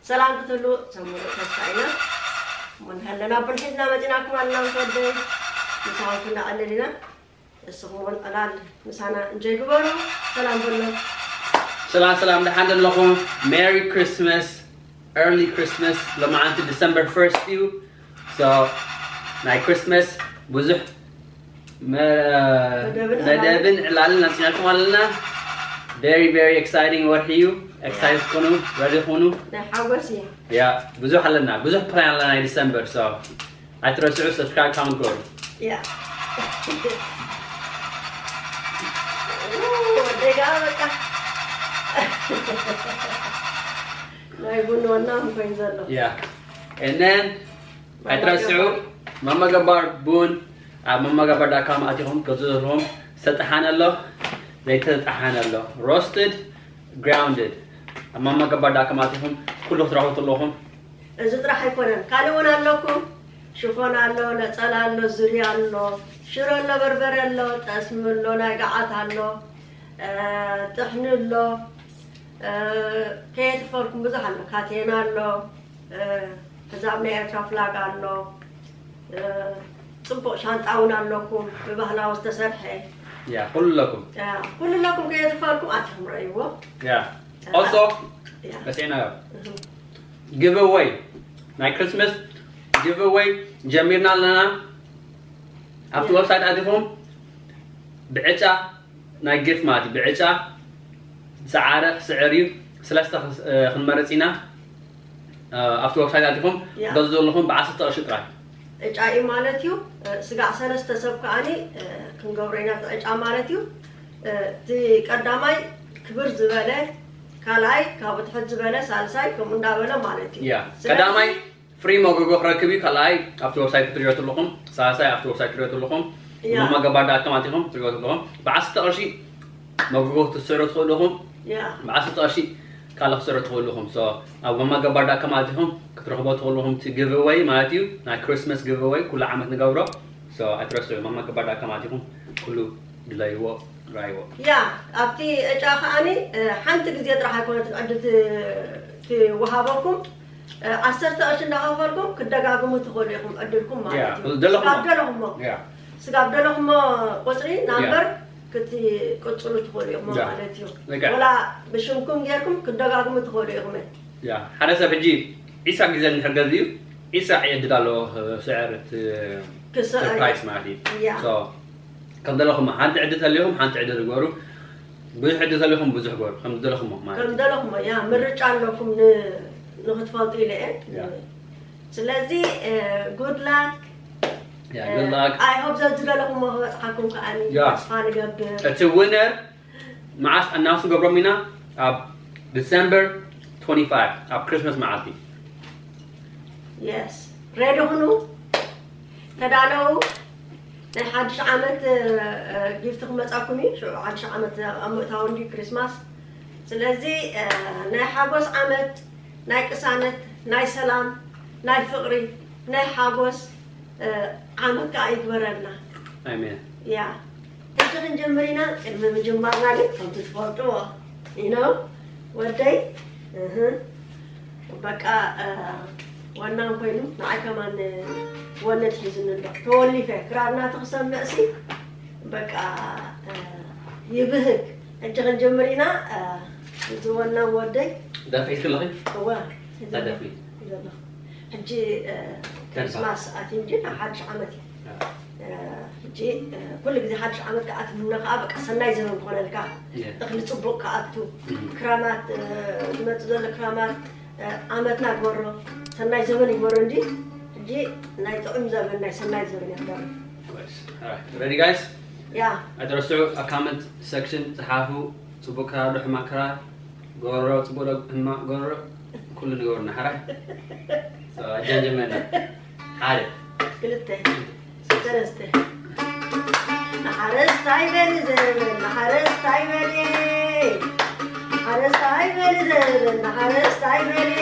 ሰላም ክትህሉ ሰሙኑ ተስፋ ኢና። እሞ እንሃለና ቡን ሒዝና መፂናኩም ኣለና ምስ ወደይ። ምሳኹም ክነዕልል ኢና። እስኹም እውን ዕላል ምሳና እንጆይ ግበሩ። ሰላም በሎም። ሰላም ሰላም፣ ደሓን ዘለኹም? Merry Christmas, early Christmas። ሎማዓንቲ December first እዩ። So ናይ Christmas ብዙሕ መ- መደብን መደብን ዕላልን ኣምፂናልኩም ኣለና። Very very exciting ወርሒ እዩ። Excited ኩኑ፣ ready ኩኑ። ናይ ሓጎስ እዩ። ያ ብዙሕ ኣለና፣ ብዙሕ plan ኣለና ናይ December። So ኣይትረስዑ፣ subscribe፣ comment ግበሩ። ያ ደጋ በቃ ናይ ቡን ዋና ኮይኑ ዘሎ። Yeah. And then ኣይትረስዑ፣ ማማ ገባር ቡን ኣብ ማማ ገባር dot com ኣቲኹም ክትገዝኡ ዘለኹም። ዝተጠሓነ ኣሎ፣ ዘይተጠሓነ ኣሎ፣ roasted፣ grounded። ኣብ ማማ ገባር dot com ኣቲኹም ኩሉ ክትረኽቡ ኣለኹም። እዚ ጥራሕ ኣይኮነን፣ ካልእ እውን ኣለኩም። ሽፎን ኣሎ፣ ነፀላ ኣሎ፣ ዙርያ ኣሎ፣ ሽሮ ኣሎ፣ በርበረ ኣሎ፣ ጠስሚ ኣሎ፣ ናይ ገዓት ኣሎ፣ እ፣ ጥሕኒ ኣሎ፣ እ፣ ከየትፈልኩም ብዙሕ ኣሎ። ካቴና ኣሎ፣ እ፣ ሕዛብ ናይ ኤርትራ ፍላግ ኣሎ፣ እ፣ ፅቡቕ ሻንጣ እውን ኣለኩም ብባህላዊ ዝተሰርሐ። ያ ኩሉ ኣለኩም። እ፣ ኩሉ ኣለኩም፣ ከየትፈልኩም ኣቲኹም ረእይዎ። ያ also ያ። ረሲዕናዮ። Giveaway፣ ናይ Christmas giveaway ጀሚርና ኣለና። ኣብቲ website ኣቲኹም ብዕጫ ናይ gift ማለት እዩ። ብዕጫ ዝዓረ ክስዕር እዩ። ሰለስተ ክስ- እ፣ ክንመርፅ ኢና። እ፣ ኣብቲ website ኣቲኹም ያ። ገዙ ዘለኹም ብዓሰርተ ቅርሺ ጥራይ። ዕጫ እዩ ማለት እዩ። እ፣ ስጋዕ ሰለስተ ሰብ ከዓኒ እ፣ ክንገብሮ ኢና እቲ ዕጫ ማለት እዩ። እ፣ እቲ ቀዳማይ ክብር ዝበለ፣ ካልኣይ ካብኡ ትሕት ዝበለ፣ ሳልሳይ ከምኡ እንዳበለ ማለት እዩ። ያ ስለዚ ቀዳማይ ፍሪ መጎጎ ክረክብ እዩ። ካልኣይ ኣብቲ website ክትሪኦ ኣለኹም፣ ሳልሳይ ኣብቲ website ክትሪኦ ኣለኹም። ያ። ማማ ገባር dot com ኣቲኹም ክትሪኦ ኣለኹም። ብዓሰርተ ቅርሺ መጎጎ ክትስዕሩ ትኽእሉ ኢኹም። ያ ብዓሰርተ ቅርሺ ካልእ ክትስዕሩ ትኽእሉ ኢኹም። So ኣብ ማማ ገባር dot com ኣቲኹም ክትረኽቦ ትኽእሉ ኢኹም። እቲ giveaway ማለት እዩ፣ ናይ Christmas giveaway ኩሉ ዓመት ንገብሮ። So ኣይትረስዑ፣ ማማ ገባር dot com ኣቲኹም ኩሉ ድለይዎ፣ ራይዎ። ያ ኣብቲ ዕጫ ከዓኒ እ፣ ሓንቲ ግዜ ጥራሕ ኣይኮነትን ዕድል ት- ትወሃበኩም። እ፣ ዓሰርተ ቅርሺ እንዳኸፈልኩም ክደጋግሙ ትኽእሉ ኢኹም ዕድልኩም ማለት ያ፣ እዩ። ደለኹሞ። ስጋብ ደለኹሞ ያ ስጋብ ደለኹሞ ቁፅሪ ናምበር ክትቅፅሉ ትኽእሉ ኢኹም ያ። ማለት እዩ። ልክዕ። ወላ ብሽምኩም ጌርኩም ክደጋግሙ ትኽእሉ ኢኹም። ያ ሓደ ሰብ ሕጂ ዒስራ ግዜ እንድሕር ገዚኡ ዒስራ ዕድል ኣለዎ ክስዕር እቲ ክስዕር። ፕራይስ ማለት እዩ። ያ። So ከም ዘለኹም ሓንቲ ዕድል ተልይኹም ሓንቲ ዕድል ግበሩ፣ ብዙሕ ዕድል ተልይኹም ብዙሕ ግበሩ፣ ከም ዘለኹሞ ማለት ከም እዩ። ዘለኹሞ ያ ምርጫ ኣለኩም ን- ንክትፈልጡ ኢለ እየ። ያ። ስለዚ good luck። ያ good luck። I hope ዘዝደለኹሞ ክበፅሓኩም ከዓኒ ያ። ተስፋ ንገብር። እቲ winner መዓስ ኣናውንስ ንገብሮም ኢና? ኣብ December twenty-five ኣብ Christmas መዓልቲ። Yes, ready ሁኑ፣ ተዳለዉ። ናይ ሓድሽ ዓመት ጊፍት ክመፃኩም እዩ። ሽዑ ሓድሽ ዓመት ኣብ ምእታው እንዲ ክሪስማስ። ስለዚ እ፣ ናይ ሓጎስ ዓመት፣ ናይ ቅሳነት፣ ናይ ሰላም፣ ናይ ፍቕሪ፣ ናይ ሓጎስ እ፣ ዓመት ከዓ ይግበረልና። ኣሜን። ያ ሕጂ ክንጀምር ኢና። ቅድሚ ምጅማርና ግን ከምቲ ትፈልጥዎ ኢኖ ወደይ እህ፣ በቃ እ፣ ዋናን ኮይኑ ንዓይ ከማን ወነት ሒዝኒ ኣሎ። ተወሊፈ ክራር ናቱ ክሰምዕ ሲ በቃ እ፣ ይብህግ። ሕጂ ክንጀምር ኢና እ፣ እዚ ዋናን ወደይ ደርፊ ሒዝክለኺ? እወ እንታይ ደርፊ? ዘሎ ሕጂ እ፣ ክሪስማስ ኣትዩ እንጂ ናብ ሓድሽ ዓመት እዩ። እ፣ ሕጂ እ፣ ኩሉ ግዜ ሓድሽ ዓመት ከዓ ትምነ ከዓ በቃ ሰናይ ዘመን ክኾነልካ። የ። እኽሊ ፅቡቅ ክኣቱ እም። ክራማት እ፣ ዝመፅእ ዘሎ ክራማት እ፣ ዓመትና ግበሮ ሰናይ ዘመን ይግበሮ እንጂ ሕጂ ናይ ጥዑም ዘመን ናይ ሰናይ ዘመን ይግበሮ። Ready guys? ያ ኣይትረስዑ ኣብ comment section ጸሓፉ። ጽቡቅ ክራር ዶ ሕማቅ ክራር፣ ጎረሮ ጽቡቅ ዶ ሕማቅ ጎረሮ፣ ኩሉ ንገብር ንሓራይ። So ኣጃንጀመና ሓደ ክልተ ሰለስተ ንሓረስታይ በሊ ዘብል ንሓረስታይ በሊ ንሓረስታይ በሊ ዘብል ንሓረስታይ በሊ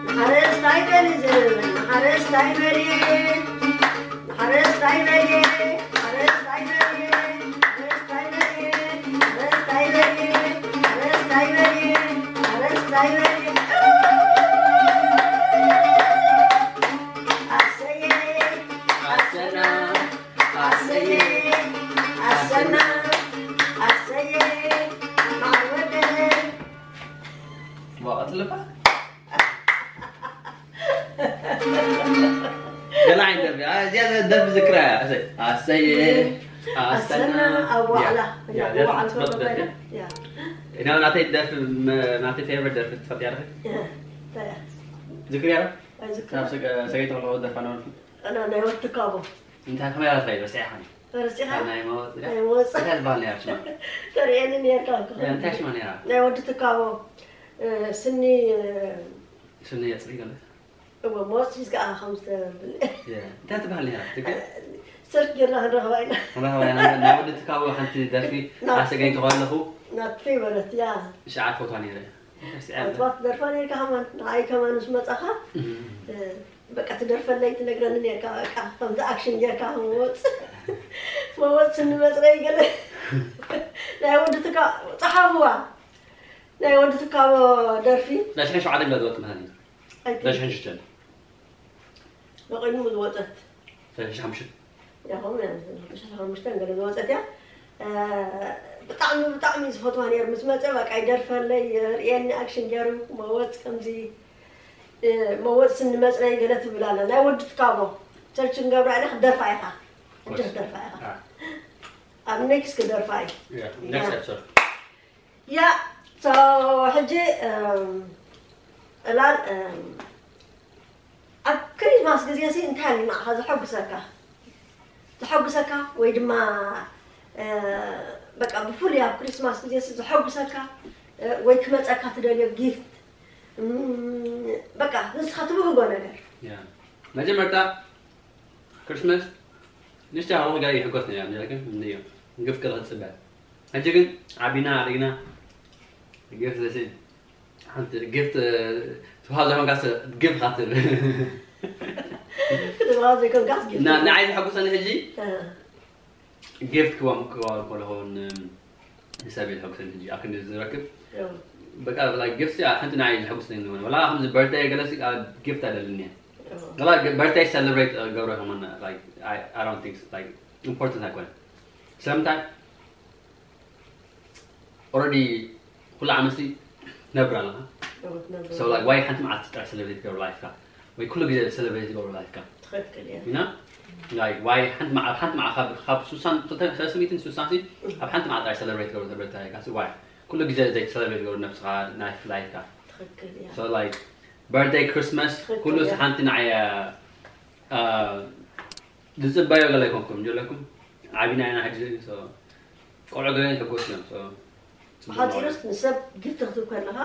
ንሓረስታይ በሊ ዘብል ንሓረስታይ በሊ ንሓረስታይ በሊ ሓረስታይ በሊ ሓረስታይ በሊ ሓረስታይ በሊ ሓረስታይ በሊ ሓረስታይ በሊ ዋቐትልባ ገና ዓይነት ደርፊ እዚኣ ደርፊ ዝክራ ኣሰይ ኣሰይ ኣሰና ኣዋዕላ ያው ያው ትበጥ ደርፊ ኢና ናተይ ደርፊ ናተይ ፌቨር ደርፊ ትፈልጥ ያለህ ዝክር ያለ ዝክራ ሰገይ ተኸሎ ደርፋ ነው ናይ ወትካቦ እንታይ ከመይ ያለ ረሲሓ ረሲኻ ናይ መወጽ ናይ መወጽ እንታይ ዝበሃል ነያ ሽማ ተርእየኒ ነርካ እንታይ ሽማ ነያ ናይ ወዲ ትካቦ ስኒ ስኒ የጽሪ ገለ እወ መወጽ ሒዝካ ከም ዝተብል እንታይ ትበሃል ነያ ትግል ስርክ ጌርና ክንረኽባ ኢና ረኸባ ናይ ወዲ ትካቦ ሓንቲ ደርፊ ኣሰገኝ ተኸለኹ ናት በለት ያ ሻዓ ፎቷ ነይረ ኣትባት ደርፋ ነርካ ከማን ንዓይ ከማን ምስ መጻኻ በቃ ትደርፈለይ ትነግረኒ ነርካ በቃ ከምዚ ኣክሽን ጌርካ መወፅ መወፅ ስኒ መፅረይ ገለ ናይ ወዲ ትካ ፀሓፍዋ ናይ ወዲ ትካ ደርፊ ዳሽሐ ሸዓደ ግላ ዝወጥ መሃኒ ዳሽሐ ሽሸን በቐይሙ ዝወፀት ዳሽሐ ሓምሽን ያኹም ተሽተ ሓሙሽተ ገለ ዝወፀት እያ ብጣዕሚ ብጣዕሚ ዝፈትዋ ነር ምስ መፀ በቃ ይደርፈለይ ርእየኒ ኣክሽን ገይሩ መወፅ ከምዚ መወፅን ንመፅረይ ገለ ትብል ኣላ ናይ ወዲ ትካቦ ቸርች ንገብራ ኢለ ክደርፋ ኢኻ ሕጂ ክደርፋ ኢኻ ኣብ ኔክስ ክደርፋ እዩ Next episode. ያ ሕጂ ዕላል ኣብ ክሪስማስ ግዜ ሲ እንታይ ኣሎ ንዓኻ ዘሐጉሰካ ዘሐጉሰካ ወይ ድማ በቃ ብፍሉይ ኣብ ክሪስማስ ግዜ ሲ ዘሐጉሰካ ወይ ክመፀካ ትደልዮ ጊፍት በቃ ንስኻ ትብህጎ ነገር መጀመርታ ክርስመስ ንሽታ ሃወ ጋር ይሕጎስ ነያ ግን እንዮ ግፍ ከለኽጽበ ሕጂ ግን ዓቢና ኣደግና ግፍ ዘሲ ሓንቲ ግፍ ትውሃብ ዘይኮንካስ ግፍ ካትብ ክትብሃ ዘይኮንካስ ጊፍት ንዓይ ዝሐጉሰኒ ሕጂ ጊፍት ክዋም ክዋም ከለኹን ንሰብ የልሐጉሰኒ ሕጂ ኣብ ክንዲ ዝረክብ በቃ ጊፍት ሓንቲ ንዓይ ዝሐጉሰኒ ወላ ከምዚ በርዳይ ገለሲ ጊፍት ኣለልኒ ወላ በርዳይ ሰለብሬት ገብረ ከማና ኢምፖርታንት ኣይኮነ ስለምንታይ ኦረዲ ኩሉ ዓመት ነብር ኣለኻ ዋይ ሓንቲ መዓልቲ ጥራሕ ሰለብሬት ገብር ላይፍካ ወይ ኩሉ ግዜ ሰለብሬት ገብር ላይፍካ ኢና ዋይ ሓንቲ መዓል ሓንቲ መዓል ካብ ካብ ሱሳን ሰለስተ ሚእትን ሱሳን ሲ ኣብ ሓንቲ መዓል ጥራሕ ሰለብሬት ገብር ሰለብሬት ላይፍካ ዋይ ኩሉ ግዜ ዘይ ሰለብሬት ገብር ነብስኻ ናይፍ ላይፍካ ትኽክል እያ so like birthday Christmas ኩሉ ሓንቲ ንዓያ ዝፅበዮ ገለ ኣይኮንኩም ዘለኩም ዓቢና ኢና ሕጂ ቆልዑ ገለ ይሕጎስ እዮም ሓፂሩስ ንሰብ ጊፍት ክትህብ ከለኻ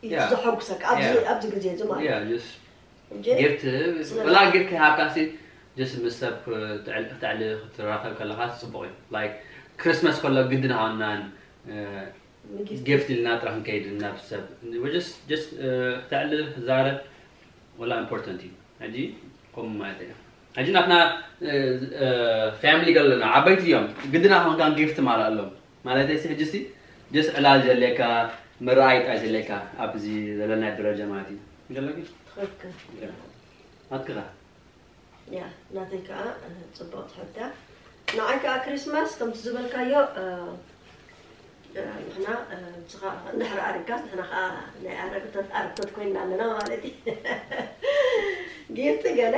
እዩ ዘሐጉሰካ ኣብዚ ግዜ እዚ ማለት ጊፍት ወላ ጊፍት ከይሃብካሲ ጀስ ምስ ሰብ ክትዕሊ ክትራኸብ ከለኻ ፅቡቅ እዩ ላይክ ክርስመስ ከሎ ግድን ሃናን ጊፍት ኢልና ጥራሕ ንከይድ ናብ ሰብ ጀስ ክትዕሊ ክትዛረብ ወላ ኢምፖርታንት እዩ ሕጂ ከምኡ ማለት እዩ ሕጂ ናትና ፋሚሊ ገለና ዓበይቲ እዮም ግድና ኮንካን ጊፍት ማልኣሎም ማለት ሲ ሕጂ ሲ ጀስ ዕላል ዘለካ ምርኣይ ጣይ ዘለካ ኣብዚ ዘለና ደረጃ ማለት እዩ ገለኪ ትኽክል ኣትክኻ ያ ናተይ ከዓ ፅቡቅ ትሕታ ንዓይ ከዓ ክሪስማስ ከምቲ ዝበልካዮ ንሕና ንስኻ እንድሕር ኣርግካስ ንሕና ከዓ ናይ ኣረግቶት ኣረግቶት ኮይና ኣለና ማለት እዩ ጊፍቲ ገለ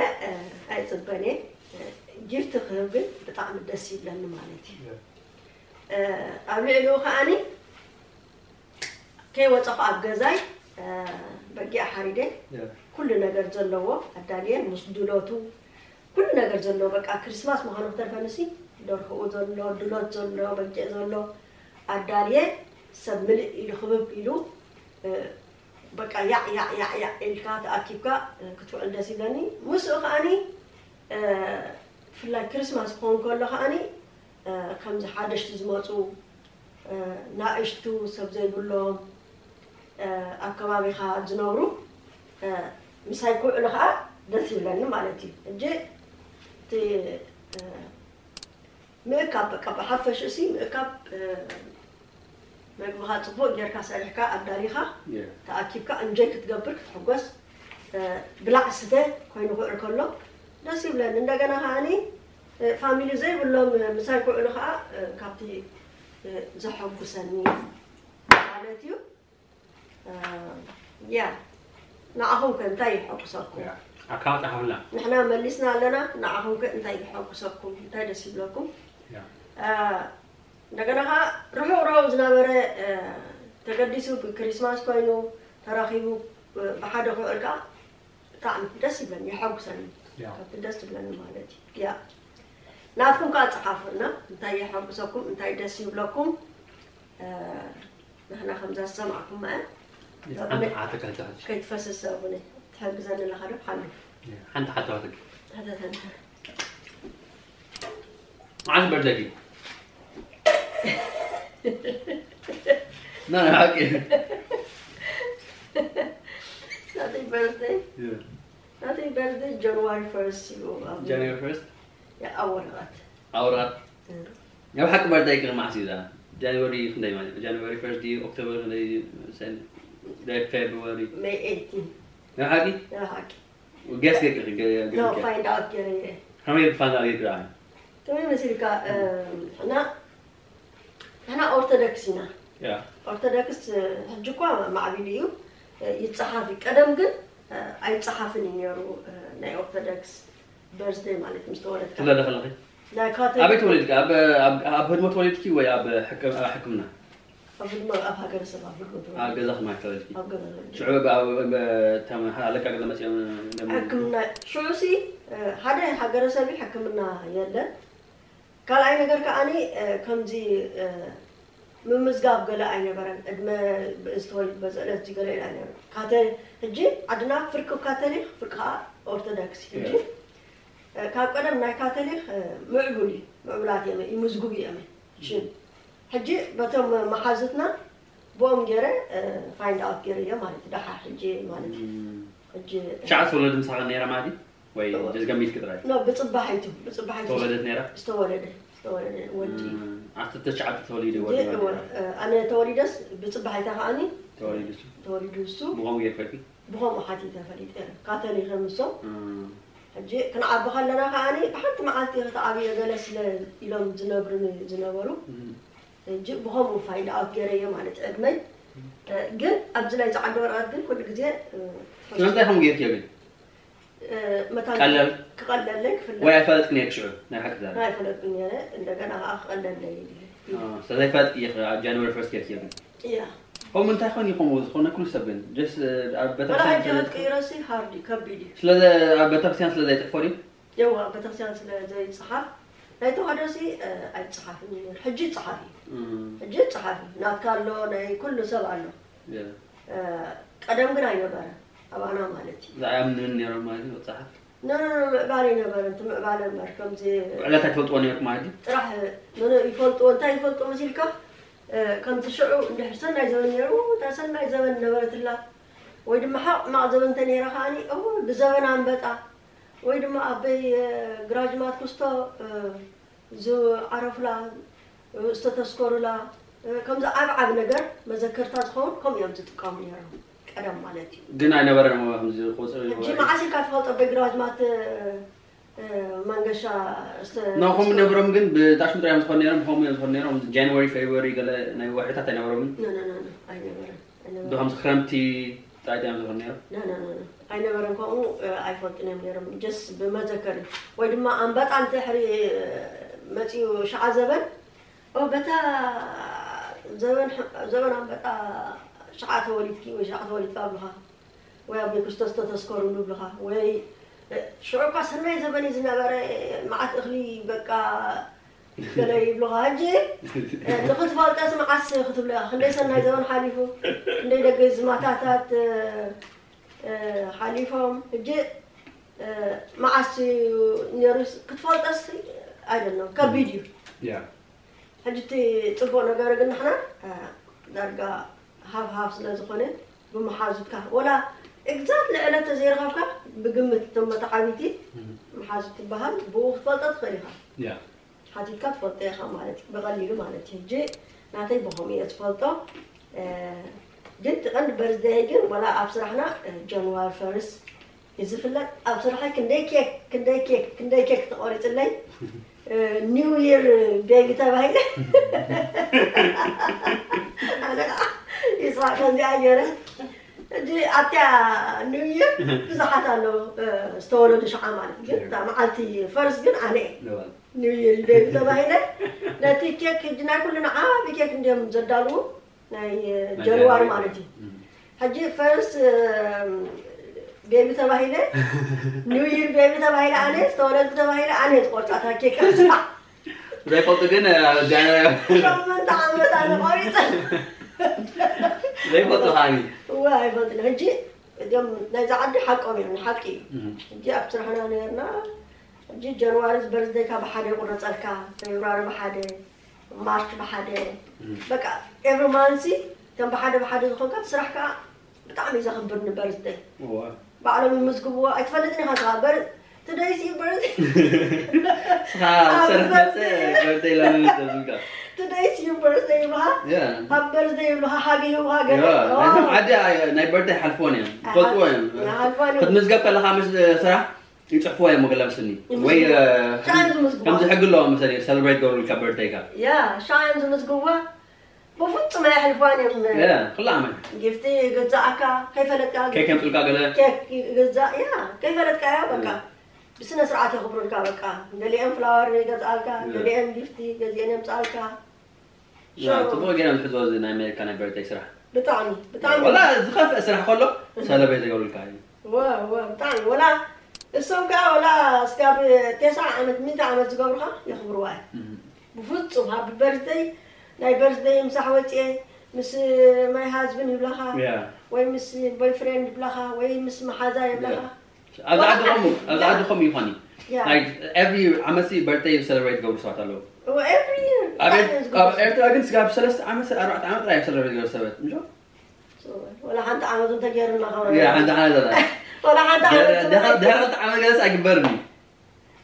ኣይፅበን እየ ጊፍቲ ክህብ ግን ብጣዕሚ ደስ ይብለኒ ማለት እዩ ኣብ ልዕሊኡ ከዓኒ ከይወፀኹ ኣብ ገዛይ በጊዕ ሓሪደ ኩሉ ነገር ዘለዎ ኣዳልየ ምስ ድሎቱ ኩሉ ነገር ዘሎ በቃ ክሪስማስ ምዃኑ ክተርፈንሲ ደርሆኡ ዘሎ ድሎት ዘሎ በጊዕ ዘሎ ኣዳልየ ሰብ ምልእ ኢሉ ክብብ ኢሉ በቃ ያዕ ያዕ ያዕ ያዕ ኢልካ ተኣኪብካ ክትውዕል ደስ ይብለኒ ምስኡ ከዓኒ ብፍላይ ክሪስማስ ክኸውን ከሎ ከዓኒ ከምዚ ሓደሽቲ ዝመፁ ናእሽቱ ሰብ ዘይብሎም ኣብ ከባቢኻ ዝነብሩ ምሳይ ክውዕሉ ከዓ ደስ ይብለኒ ማለት እዩ እጂ እቲ ምእካብ በቃ ብሓፈሽኡ ሲ ምእካብ መግብኻ ፅቡቅ ጌርካ ሰሪሕካ ኣዳሊኻ ተኣኪብካ እንጆይ ክትገብር ክትሕጎስ ብላዕ ስተ ኮይኑ ክውዕል ከሎ ደስ ይብለኒ እንደገና ከዓኒ ፋሚሊ ዘይብሎም ምሳይ ክውዕሉ ከዓ ካብቲ ዘሐጉሰኒ ማለት እዩ ያ ንዓኹም ከ እንታይ ይሐጉሰኩም? ኣካባ ጻሓፉልና። ንሕና መሊስና ኣለና። ንዓኹም ከ እንታይ ይሐጉሰኩም? እንታይ ደስ ይብለኩም? ያ አ፣ እንደገና ከዓ ርሑቕ ርሑቕ ዝነበረ አ፣ ተገዲሱ ክሪስማስ ኮይኑ ተራኺቡ አ፣ ብሓደ ክውዕል ከዓ ብጣዕሚ ደስ ይብለኒ፣ የሐጉሰኒ። ያ ካብቲ ደስ ትብለኒ ማለት እዩ። ያ ናትኩም ከዓ ጸሓፉልና፣ እንታይ የሐጉሰኩም፣ እንታይ ደስ ይብለኩም? አ፣ ንሕና ከምዛ ዝሰማዕኩም መዐ ሓንቲ ሓተካ ሓተካ ከይትፈስስ ኣቡነ ትሕግዘኒ ኣለኻ ዶ ሓሉ ሓንቲ ሓተካ ተተተንተ መዓስ በርደጊ ና ሓቂ ናተይ በርደይ ናተይ በርደይ ጃንዋሪ ፈርስት እዩ ኣብ ጃንዋሪ ፈርስት ኣብ ወረቐት ኣውራት ናብ ሓቂ በርደይ ግን መዓስ እዩ ዛ ጃንዋሪ ክንደይ ማለት ጃንዋሪ ፈርስት ድዩ ኦክቶበር ክንደይ ሰን ፌብሩዋሪ ሜይ ኤይቲን ናብ ሓቂ ናይ ሓቂ ገስ ገክ ኖ ፋይንድ ኣውት ገይረ እየ ከመይ ፋንዳ ገክ ዳ ከመይ መሲልካ እና ንሕና ኦርቶዶክስ ኢና ያ ኦርቶዶክስ ሕጂ እኳ ማዕቢሉ እዩ ይፀሓፍ እዩ ቀደም ግን ኣይፀሓፍን እዩ ነይሩ ናይ ኦርቶዶክስ በርዝደይ ማለት ምስ ተወለድካ ትብለለ ከለኺ ናይ ኣበይ ካቶሊክ ተወሊድካ ኣብ ኣብ ኣብ ህድሞ ተወሊድኪ ወይ ኣብ ሕክ- ኣብ ሕክምና ኣብ ህድሞ ኣብ ሃገረሰብ ኣብ ህድሞ ተወለድኩ። ኣብ ገዛኺ ማለት ተወሊድኪ ኣብ ገዛ ተወሊደ። ሽዑ ብ- ብ- ብ- ተም- ኣለቃ ገዛ መፅኦም ደም- ሕክምና ሽዑሲ ሓደ ሃገረሰብ ሕክምና የለን ካልኣይ ነገር ከዓኒ ከምዚ ምምዝጋብ ገለ ኣይነበረን ዕድመ ብእዝተወልድ በዚ ዕለት እዚ ገለ ኢላ ኣይነበረን ካተ ሕጂ ዓድና ፍርቂ ካቶሊክ ፍርቂ ከዓ ኦርቶዶክስ ሕጂ ካብ ቀደም ናይ ካቶሊክ ምዕቡል እዩ ምዕቡላት እዮም ይምዝግቡ እዮም ሽም ሕጂ በቶም መሓዙትና ብኦም ገይረ ፋይንድ ኣውት ገይረ እዮ ማለት እዩ ደሓር ሕጂ ማለት እዩ ሕጂ ትሽዓተ ተወለድ ምሳኻ ነይራ ማለት እዩ ወይ እወ። ጀዝገሚትኪ ጥራይ ኖ ብፅባሒቱ ብፅባሒቱ ተወለደት ነይራ ዝተወለደ ዝተወለደ ወዲ ዓሰርተ ትሽዓተ ተወሊደ ወዲ እወ፣ ኣነ ተወሊደስ ብፅባሒታ ከዓኒ ተወሊዱ እሱ ተወሊዱ እሱ ብኸምኡ ጌርፈኪ ብኸምኡ ሓቲተ ፈሊጠ ካቶሊክ ምሶም ሕጂ ክንዓቢ ከለና ከዓኒ ብሓንቲ መዓልቲ ክትዓብዮ ገለ ስለ ኢሎም ዝነግሩኒ ዝነበሩ ሕጂ ብኸምኡ ፋይንድ ኣውት ገይረዮ ማለት ዕድመይ ግን ኣብዚ ናይ ፃዓዱ ወረቐት ግን ኩሉ ግዜ ስለምንታይ ከም ጌርክዮ ግን መታ ቀለል ክቐለለይ ክፍለ ወይ ኣይፈለጥክን እየ ክሽዑ ናይ ሓቂ ዛረብ ኣይፈለጥኩ ነረ እንደገና ከዓ ክቐለለይ ስለዘይፈለጥክ እየ ኣብ ጃንዋሪ ፈርስት ጌርክዮ ግን እያ ከምኡ እንታይ ኾን ይኾምዎ ዝኾነ ኩሉ ሰብ ግን ጀስ ኣብ ወላ ሕጂ ቤተክርስትያን ክትቅይረሲ ሃርድ እዩ ከቢድ እዩ ስለ ኣብ ቤተክርስትያን ስለ ዘይጥፎ ድዩ የዋ ቤተክርስትያን ስለ ዘይፅሓፍ ናይ ተዋህዶ ሲ ኣይፅሓፍን እዩ ነይሩ። ሕጂ ይፅሓፍ እዩ ሕጂ ይፅሓፍ እዩ ናትካ ኣሎ ናይ ኩሉ ሰብ ኣሎ ቀደም ግን ኣይነበረ ኣባና ማለት እዩ ዝኣያምንን ነይሮም ማለት እዩ መፅሓፍ ኖ ኖ ኖ ምዕባለ ኣይነበረ እቲ ምዕባለ እምበር ከምዚ ዕለት ኣይትፈልጥዎ ነይርኩም ማለት እዩ ጥራሕ ኖ ኖ ይፈልጥዎ እንታይ ይፈልጡ መሲልካ ከምቲ ሽዑ እንድሕር ሰናይ ዘበን ነይሩ እታ ሰናይ ዘበን ነበረትላ ወይ ድማ ሓቕ ማቕ ዘበን እንተ ነይራ ከዓኒ እወ ብዘበን ኣንበጣ ወይ ድማ ኣበይ ግራጅማት ክስቶ ዝዓረፉላ ዝተተስከሩላ ከምዚ ዓብ ዓብ ነገር መዘከርታ ዝኸውን ከምኡ እዮም ዝጥቀሙ ነይሮም ቀደም ማለት እዩ ግን ኣይነበረን እሞ ከምዚ ቁፅሪ ሕጂ መዓስ ኢልካ ትፈልጦ ኣበይ ግራጅማት መንገሻ ናኹም ነብሮም ግን ብጣሽም ጥራዮም ዝኾኑ ነይሮም ብኸምኡ እዮም ዝኾኑ ነይሮም ጃንዋሪ ፌብሪ ገለ ናይ ወርሕታት ኣይነበሮምን ኣይነበረን ብከምዚ ክረምቲ ጥራይ እዮም ዝኾኑ ነይሮም ኣይነበረን ከምኡ ኣይፈልጥን እዮም ነይሮም ጀስ ብመዘከር እዩ ወይ ድማ ኣንበጣ እንተሕሪ መፅኡ ሸዓ ዘበን በታ ዘበን ኣንበጣ ሸዓ ተወሊድኪ ወይ ሸዓ ተወሊድካ ኣብልኻ ወይ ኣብ ቤት ክርስቶስ ተተስከሩሉ ብልኻ ወይ ሽዑ እኳ ሰናይ ዘበን እዩ ዝነበረ መዓት እኽሊ በቃ ገለ ይብልኻ ሕጂ ንኽትፈልጠስ መዓስ ክትብሎ ክንደይ ሰናይ ዘበን ሓሊፉ ክንደይ ደገ ዝማታታት ሓሊፎም ሕጂ መዓስ ነሩስ ክትፈልጠስ ኣይደለም ከቢድ እዩ ሕጂ እቲ ፅቡቅ ነገር ግን ንሕና ዳርጋ ሃፍ ሃፍ ስለ ዝኾነ ብመሓዙትካ ወላ exactly ዕለት ተዘይረኸብካ ብግምት እቶም መተዓቢቲ መሓዙት ትበሃል ብኡ ክትፈልጦ ትኽእል ኢኻ ሓቲትካ ትፈልጦ ኢኻ ማለት እዩ ብቐሊሉ ማለት እዩ ሕጂ ናተይ ብኸምኡ እየ ዝፈልጦ ግን እቲ ቀንዲ በርዝደይ ግን ወላ ኣብ ስራሕና ጃንዋሪ ፈርስት እዩ ዝፍለጥ ኣብ ስራሐይ ክንደይ ኬክ ክንደይ ኬክ ክንደይ ኬክ ተቆሪፅለይ ኒው ይር ቤቢ ተባሂለ ኣነ ከዓ ይስራ ከምዚኣ ገይረ ሕጂ ኣብቲያ ኒው ይር ብዙሓት ኣለዉ ዝተወለዱ ሽዓ ማለት ግን እታ መዓልቲ ፈርስ ግን ኣነ እየ ኒው ይር ቤቢ ተባሂለ። ነቲ ኬክ ሕጂ ናይ ኩሉ ንዓቢ ኬክ እንዲዮም ዘዳልዉ ናይ ጃንዋሪ ማለት እዩ። ሕጂ ፈርስ ቤቢ ተባሂለ፣ ኒው ይር ቤቢ ተባሂለ ኣነ ዝተወለድኩ ተባሂለ ኣነ ዝቆርፃታ ኬክ ኣብዛ ዘይፈልጡ ግን ጃንዋሪ ሸመንተ ዓመት ኣነ ቆሪፀ ዘይፈልጡ ሃኒ እዋ ኣይፈልጥን። ሕጂ እዚኦም ናይዛ ዓዲ ሓቆም እዮም፣ ንሓቂ እዩ። ሕጂ ኣብ ስራሕና ነርና ሕጂ ጃንዋሪ በርዝደይካ ብሓደ ይቁረፀልካ፣ ፌብራሪ ብሓደ፣ ማርች ብሓደ፣ በቃ ኤቭሪ ማንሲ ከም ብሓደ ብሓደ ዝኾንካ ስራሕ ከዓ ብጣዕሚ እዩ ዘኽብር ንበርዝደይ። ባዕሎም ይምዝግብዎ ኣይትፈልጥን ኢኻ። በር ትደይሲ በርዝደይ ትደይሲ በርዝደይ ይብሉኻ። ኣብ በርዝደይ ይብሉኻ፣ ሃቢ ይብሉኻ። ገለ ዓዲ ናይ በርዝደይ ሓልፍዎን እዮም፣ ይፈልጥዎ እዮም። ክትምዝገብ ከለኻ ምስ ስራሕ ይፅሕፍዎ እዮም። ገለ ምስኒ ወይ ከምዚ ሕጊ ኣለዎ መሰለኝ፣ ሰለብሬት ገብሩልካ በርዝደይካ። ያ ሻ እዮም ዝምዝግብዋ። ብፍጹም ኣየሕልፍዋን እዮም። ያ፣ ክላ ዓመት። ጊፍቲ ይግዛእካ፣ ከይፈለጥካ ኬክ የምፅልካ ገለ። ኬክ ይግዛእ፣ ያ፣ ከይፈለጥካ ያ፣ በቃ። ብስነ ስርዓት የኽብሩልካ፣ በቃ። ገሊኦም ፍላወር ይገዝኣልካ፣ ያ። ገሊኦም ጊፍቲ ገዚኦም የምፅኣልካ። ያ፣ ሶ- ፅቡቕ ገይሮም ዝሕዝዎ እዚ ናይ ኣሜሪካ ናይ በርዝደይ ስራሕ። ብጣዕሚ፣ ብጣዕሚ። ወላ ዝኸፍአ ስራሕ ከሎ ሰለብሬት ይገብሩልካ እዩ። ወ-፣ ወ-፣ ብጣዕሚ። ወላ እሶም ከዓ ወላ እስካብ ተስዓ ዓመት፣ ሚእቲ ዓመት ዝገብሩኻ የኽብርዋ እዮም። ብፍጹም ሃቢ በርዝደይ፣ ናይ በርዝደይ ምሳሕ ወፅኤ፣ ምስ ማይ ሃዝብን ይብላኻ፣ ያ። ወይ ምስ ቦይፍሬንድ ይብላኻ፣ ወይ ምስ መሓዛ ይብላኻ። ያ። ኣብዚ ዓድኹም፣ ኣብዚ ዓድኹም ይኾን እዩ። ያ። Like, every ዓመት ሲ በርዝደይ ሰለብሬት ዝገብሩ ሰባት ኣለዉ። እወ፣ ኤቭሪ ይር። ኣብ ብጣዕሚ ኤር-፣ እዮም ኣብ ዝገብሩ። ኤርትራ ግን ስጋብ ሰለስተ ዓመት፣ ኣርባዕተ ዓመት ጥራይ እዮም ሰለብሬት ዝገብሩ ሰባት። እንጆ? ወላ ሓንቲ ዓመት እንተገይሩና ኸዓ። ያ፣ ሓንቲ ዓመት ኣላ። ወላ ሓንቲ ዓመት ድሕሪ፣ ድሕሪ፣ ድሕሪ ክልተ ዓመት ገለስ ኣይግበርን እዩ።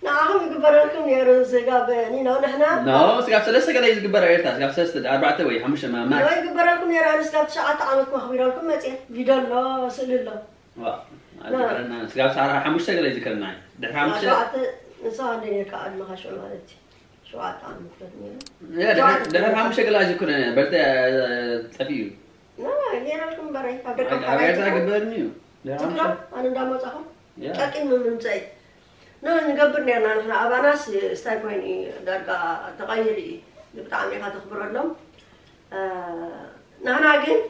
ንዓኹም ይግበረልኩም ነይሩ ስጋብ ኒኖ ንሕና። ኖ፣ ስጋብ ሰለስተ ገለ እዩ ዝግበር ኣብ ኤርትራ፣ ስጋብ ሰለስተ፣ ኣርባዕተ ወይ ሓሙሽተ ማ-፣ ማክስ። ኖ፣ ይግበረልኩም ነይሩ፣ ኣነ ስጋብ ትሽዓተ ዓመት ክመኽቢረልኩም መፅየ። ቪድዮ ኣሎ፣ ስእሊ ኣሎ። ዋ፣ ኣይዝከረና፣ ስጋብ ሰዓት ሓሙሽተ ገለ ይዝከረና እዩ። ድሕሪ ሓሙሽተ ሸውዓተ፣ ንስኻ እንደ ነርካ ዕድመኻ ሽዑ ማለት እዩ። ሸውዓተ ዓመት ክለት ነይሩ። ያ፣ ድሕሪ፣ ሸውዓተ ድሕሪ ዓመት። ሓሙሽተ ገለ ኣይዝክርን እየ። በርተ፣ እ፣ ጠፊኡ እዩ። ና፣ ጌረልኩም በረይ፣ ካብ ደቂ ኣብ ሓራይ ኤርትራ ትኾኑ። ግበርኒ እዩ። ድሕሪ ትግራ፣ ሓሙሽተ። ኣነ እንዳመጻኹ፣ ያ። ጠቂም ምምንጸይ። ኖ፣ ንገብር ነርና ንሕና። ኣባናስ ስታይ ኮይኑ እዩ፣ ዳርጋ ተቐይሩ እዩ። ብጣዕሚ ኢኻ ተኽብረሎም። እ፣ ንሕና ግን፣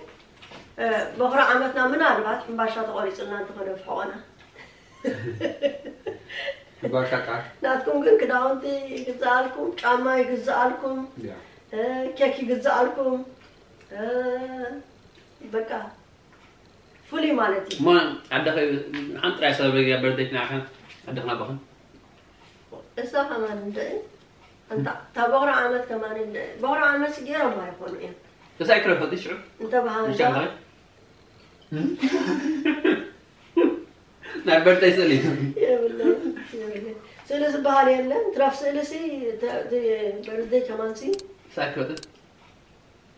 እ፣ በኹሪ ዓመትና ምናልባት ሕምባሻ ተቖሪጹልና እንተኾነ ብሕቖና። ሕምባሻ ከኣ? ናትኩም ግን ክዳውንቲ ይግዝኣልኩም፣ ጫማ ይግዝኣልኩም፣ ያ። እ፣ ኬክ ይግዝኣልኩም። እ፣ በቃ ፍሉይ ማለት እዩ። እሞ ዓድኺ ሓንቲ ጥራይ ሰለብሬት ገይራ በርዝደይኪ ንዓኺ ዓድኽን ኣቦኽን? እሳ ከማን እንደ እንታ፣ እታ በኹሪ ዓመት ከማን እንደ፣ በኹሪ ዓመት ገይሮም ኣይኾኑ እዮም። እሳ ኣይክረፈቲ ሽዑ? እንተ በሃልካ? ምሻ ዓድኺ? ናይ በርዝደይ ስእሊ። የብለይ፣ የብለይ። ስእሊ ዝበሃል የለን። ትራፍ ስእሊ ሲ፣ ተ-፣ ተ-፣ በርዝደይ ከማን ሲ። እሳ ኣይክረፈቲ?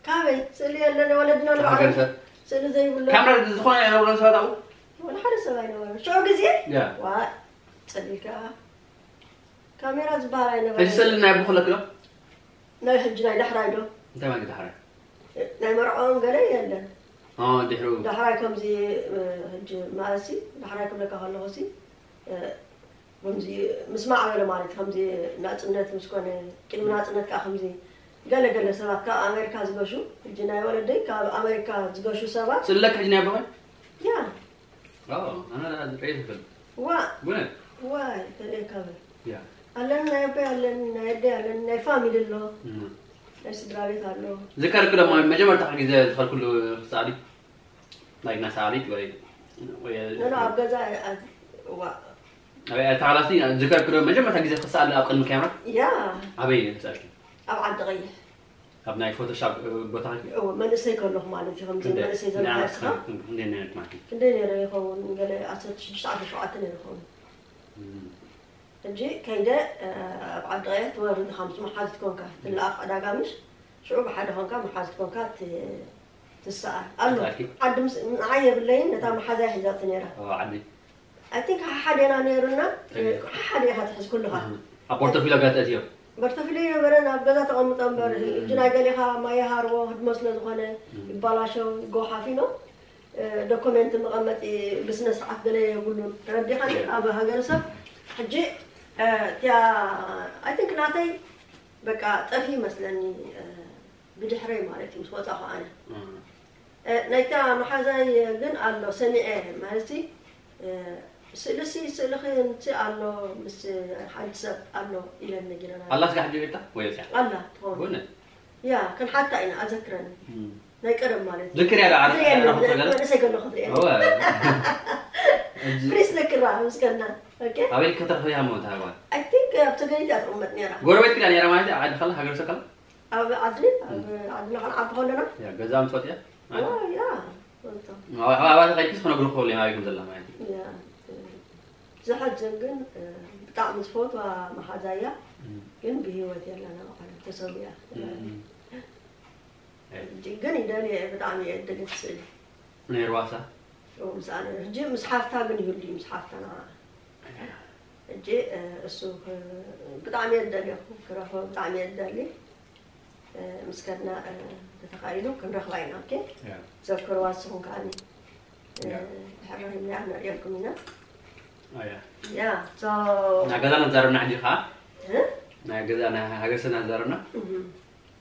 ካበይ? ስእሊ የለን። ወለድና ካብ ንባዕሎም ሃገር ሰብ? ስእሊ ዘይብሎም። ካሜራ ዝኾነ ኣይነበሮን ሰባት ኣብኡ? ወላ ሓደ ሰብ ኣይነበረን። ሽዑ ግዜ? ያ። ዋ፣ ጸሊልካ። ካሜራ ዝበሃል ኣይነበረን። ሕጂ ስእሊ ናይ ኣቦኺ ኣለኪ ዶ? ናይ ሕጂ ናይ ዳሕራይ ዶ? እንታይ ማለት ዳሕራይ? ናይ መርዓኦም ገለ የለን። ኦ፣ ድሕሩ። ዳሕራይ ከምዚ፣ እ፣ ሕጂ ማለትሲ፣ ዳሕራይ ክብለካ ከለኹሲ፣ እ፣ ከምዚ ምስ ማዕበለ ማለት ከምዚ ናጽነት ምስ ኮነ፣ ቅድሚ ናጽነት ከኣ ከምዚ ገለ ገለ ሰባት ካብ ኣሜሪካ ዝገሹ፣ ሕጂ ናይ ወለደይ ካብ ኣሜሪካ ዝገሹ ሰባት። ስእሊ ኣለኪ ሕጂ ናይ ኣቦኺ? ያ። ኦ፣ ኣነ ደኣ ዝርእዮ ይፈልጥ። ዋ። ብእውነት? ዋይ፣ ተርእየካ በል። ያ። ኣለኒ ናይ ኣቦይ ኣለኒ፣ ናይ ኣደይ ኣለኒ፣ ናይ ፋሚሊ ኣሎ። እም። ናይ ስድራ ቤት ኣሎ። ዝከርክ ደሞ መጀመርታ ግዜ ዝኸድክሉ ክሰኣሊ? ናይ እናሰኣሊት ወይ፣ ወይ ኖ፣ ኖ፣ ኣብ ገዛ፣ ኣብ፣ ዋ። ኣብ ኤርትራ ኸላሲ ዝከርክ ዶ መጀመርታ ግዜ ክሰኣሊ ኣብ ቅድሚ ካሜራ? ያ። ኣበይ ክሰኣልኪ? ኣብ ዓዲ ቀይሕ። ኣብ ናይ ፎቶሻፕ፣ እ፣ ቦታ ኸ? እወ፣ መንእሰይ ከለኹ ማለት እዩ፣ ከምዚ ክንደይ? መንእሰይ ክንደይ ዘለኻ ዓመት እስኻ? ክኸውን? ክንደይ ነይርክ ማለት እዩ? ክንደይ ነይረ ይኸውን? ገለ ዓሰርተ ሽዱሽተ ዓሰርተ ሸውዓተ ነይረ ይኸውን። እም። ሕጂ ከይደ፣ እ፣ ኣብ ዓዲ ቀይሕ ትወርድ ኢኻ ምስ መሓዙት ኮንካ፣ ትለኣኽ ዕዳጋ ምሽ? ሽዑ ብሓደ ኮንካ፣ መሓዙት ኮንካ ት-፣ ትሰኣል። ኣሎ። ትኣኪ? ዓዲ ምስ-፣ ንዓይ የብለይን፣ ነታ መሓዛይ ሒዛቶ ነይራ። ኦ፣ ዓዲ። I think ሓሓደ ኢና ነይሩና፣ ተይ። ሓሓደ ኢኻ ትሕዝ ኩልኻ። እህ። ኣብ ፖርቶፊሎ ገለ ተእትዮ? ፖርቶፊሎ ነበረ፣ ናብ ገዛ ተቐምጦ እምበር፣ እህ። ሕጂ ናይ ገሌኻ ማይ ይሃርቦ፣ ህድሞ ስለ ዝኾነ፣ እህ። ይባላሸው፣ ይጎሓፍ፣ you know። ዶኩመንት መቐመጢ ብስነ ስርዓት ገለ የብሉን። ተረዲኻ? ኣብ ሃገረሰብ ሕጂ እቲያ ኣይ ቲንክ ናተይ በቃ ጠፊ ይመስለኒ፣ ብድሕረይ ማለት እዩ ምስ ወፃኹ ኣነ። ናይታ መሓዛይ ግን ኣሎ ሰሚዐ ማለት ስእልሲ ስእልኺ እንት ኣሎ ምስ ሓንቲ ሰብ ኣሎ ኢለን ነጊረና። ኣላ ስጋ ሕጂ ቤታ ወይ ወፅያ? ኣላ ትኾን ብእውነት? ያ ክንሓታ ኢና ኣዘክረኒ። ናይ ቀደም ማለት እዩ። ዝክር ያለ ዓረ- ትርእየኒ፣ ዓረ ክትገለ? መንእሰይ ከለኹ ትርእየኒ። እወ። ፍሪስ ነክራ ምስ ከና። ኦኬ። ኣበይ ከተረኽብያ እሞ እታ ጓል? ኣይ ቲንክ ኣብ ተገሊት እያ ትቕመጥ ነይራ። ጎረቤት ክዳ ነይራ ማለት ዓዲ ከላ ሃገር ሰከላ? ኣብ ዓዲ ኣብ ዓድና ክንዓቢ ከለና። ያ ገዛ ምትፈጥያ? ኦ ያ። ወልቶ። ኣባተ ከይድክስ ክነግሩ ክኽእሉ እዮም ኣበይ ከም ዘላ ማለት እዩ። ያ። ዝሐዝን ግን ብጣዕሚ ዝፈትዋ መሓዛ እያ። ግን ብህይወት የላን፣ ተሰዊኣ። ግን ይደልየ እየ፣ ብጣዕሚ እየ እደልየ ስእሊ። ናይ ርዋሳ? ኦ፣ ምስኣ ነይሩ። ሕጂ ምስ ሓፍታ ግን ይህሉ እዩ፣ ምስ ሓፍታ ንዓ። ሕጂ እሱ ክ- ብጣዕሚ እየ እደልየኹ ክረኽቦ፣ ብጣዕሚ እየ እደሊ። ምስ ከድና ተተኻኢሉ ክንረኽባ ኢና። ኦኬ። ያ። ዘክርዋ ንስኹም ከዓኒ ያ። ድሕሪ ረኺብና ነርእየኩም ኢና። ኣያ። ያ so ናይ ገዛና ዛረብና ሕጂ ከዓ እ? ናይ ገዛ ናይ ሃገር ሰና ዛረብና እህ፣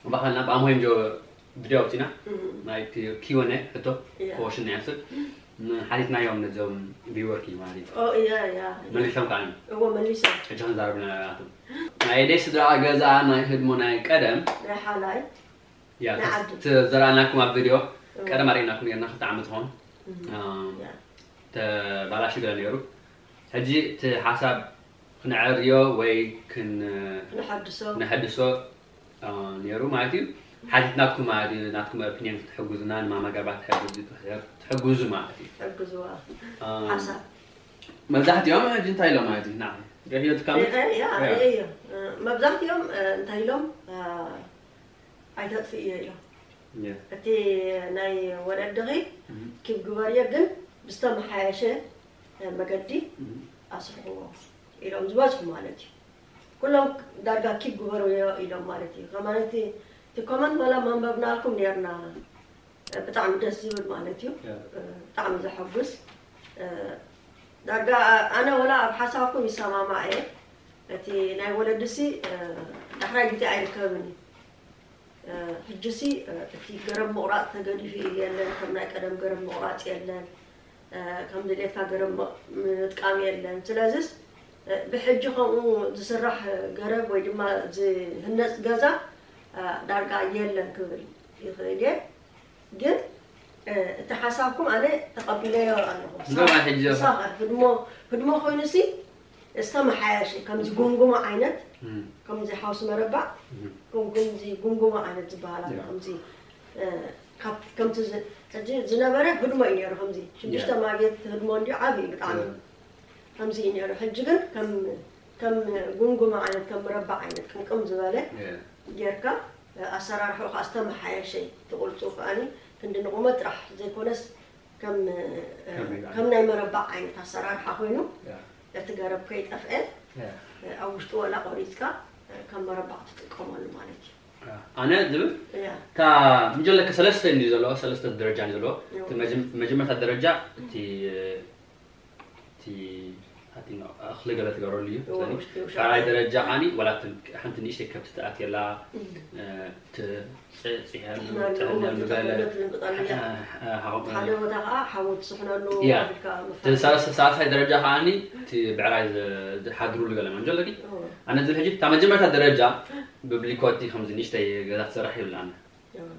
ባኸልና ብኣምሆይ እንጆ ቪድዮ ኣውፂና እህ፣ ናይ ኪወነ ሕቶ ያ። ክወሽን ያስብ ሓሊፍናዮም ነዞም ቪወርክ እዩ ማለት እዩ። ኦ ያ ያ። መሊሶም ከዓ እዎ መሊሶም። ሕጂ ክንዛረብ ኢና ናባናቱ። ናይ ደይ ስድራ ገዛ ናይ ህድሞ ናይ ቀደም ናይ ሓላይ ያ ናይ ዓዱ። ተዘራእናኩም ኣብ ቪድዮ እዎ። ቀደም ኣርእናኩም ነርና ክልተ ዓመት ዝኾን እህ፣ ኣም፣ ያ። ተባላሽ ገለ ነይሩ። ሕጂ እቲ ሓሳብ ክነዕርዮ ወይ ክን ንሓድሶ። ነሐድሶ አ፣ ነይሩ ማለት እዩ። ሓቲትናትኩም ማለት እዩ፣ ናትኩም ኦፒኒየን ክትሕግዙና፣ ንማማ ገርባ ትሕግዙ- ትሕግዙ ማለት እዩ። ሕግዝዋ አ፣ ሓሳብ። መብዛሕትኦም ሕጂ እንታይ ኢሎም ማለት እዩ? ና ሪዮ ትካሉ ሪኤ፣ ያ፣ ሪኤዮ። መብዛሕትኦም እንታይ ኢሎም ኣይተጥፍእዮ ኢሎም። እቲ ናይ ወለድኺ ኪብ ግበርዮ ግን ብዝተመሓየሸ መገዲ ኣስርሕዎ ኢሎም ዝበዝሑ ማለት እዩ። ኩሎም ዳርጋ ኪብ ግበርዮ ኢሎም ማለት እዩ። ከማን እቲ እቲ ኮመንት መላ ማንበብናልኩም ነርና። ብጣዕሚ ደስ ዝብል ማለት እዩ። ያ። ብጣዕሚ ዘሐጉስ። ዳርጋ ኣነ ወላ ኣብ ሓሳብኩም ይሰማማዕ እየ። እቲ ናይ ወለድሲ ዳሕራይ ግዜ ኣይርከብን እዩ። ሕጂሲ እቲ ገረብ ምቑራፅ ተገዲፉ የለን፣ ከም ናይ ቀደም ገረብ ምቑራፅ የለን። ከም ድሌትካ ገረብ ምጥቃም የለን። ስለዚስ ብሕጂ ከምኡ ዝስራሕ ገረብ ወይ ድማ ዝህነፅ ገዛ ዳርጋ የለን ክብል ይኽእል እየ። ግን እቲ ሓሳብኩም ኣነ ተቐቢለዮ ኣለኹ። እንደውም ሕጂ ሳኸ ህድሞ ህድሞ ኮይኑሲ ዝተመሓየሸ ከምዚ ጉምጉሞ ዓይነት ከምዚ ሓውሲ መረባዕ ከምዚ ጉምጉሞ ዓይነት ዝበሃል ኣሎ። ከምዚ ከምቲ ሕጂ ዝነበረ ህድሞ እዩ ነይሩ። ከምዚ ሽዱሽተ ማጌት ህድሞ እንዲ ዓብዪ ብጣዕሚ ከምዚ እዩ ነይሩ። ሕጂ ግን ከም ከም ጉምጉሞ ዓይነት ከም መረባዕ ዓይነት ቅምቅም ዝበለ ጌርካ ኣሰራርሑ ከዓ ዝተመሓየሸ ትቕልፁ ከዓኒ ክንዲ ንቑመት ጥራሕ ዘይኮነስ ከም ከም ናይ መረባዕ ዓይነት ኣሰራርሓ ኮይኑ እቲ ገረብ ከይጠፍአ ኣብ ውሽጡ ወላ ቆሪፅካ ከም መረባዕ ትጥቀመሉ ማለት እዩ። ኣነ ዝብል እታ ምጀለከ ሰለስተ እዩ ዘለዎ፣ ሰለስተ ደረጃ እዩ ዘለዎ። እቲ መጀመርታ ደረጃ እቲ እቲ ኣቲ እኽሊ ገለ ትገብረሉ እዩ። ካልኣይ ደረጃ ከዓኒ ዋላ ሓንቲ ንእሽተይ ከብቲ ትኣትየላ ትፅሕነሉ ጥሕነሉ ገለ ሓደ ቦታ ከዓ ሓዊ ትስሕነሉ ሳልሳይ ደረጃ ከዓኒ እቲ ብዕራይ ዝሓድሩሉ ገለ መንጀለኪ ኣነ ዝብል ሕጂ እታ መጀመርታ ደረጃ ብብሊኮቲ ከምዚ ንእሽተይ ገዛ ትሰርሕ ይብላና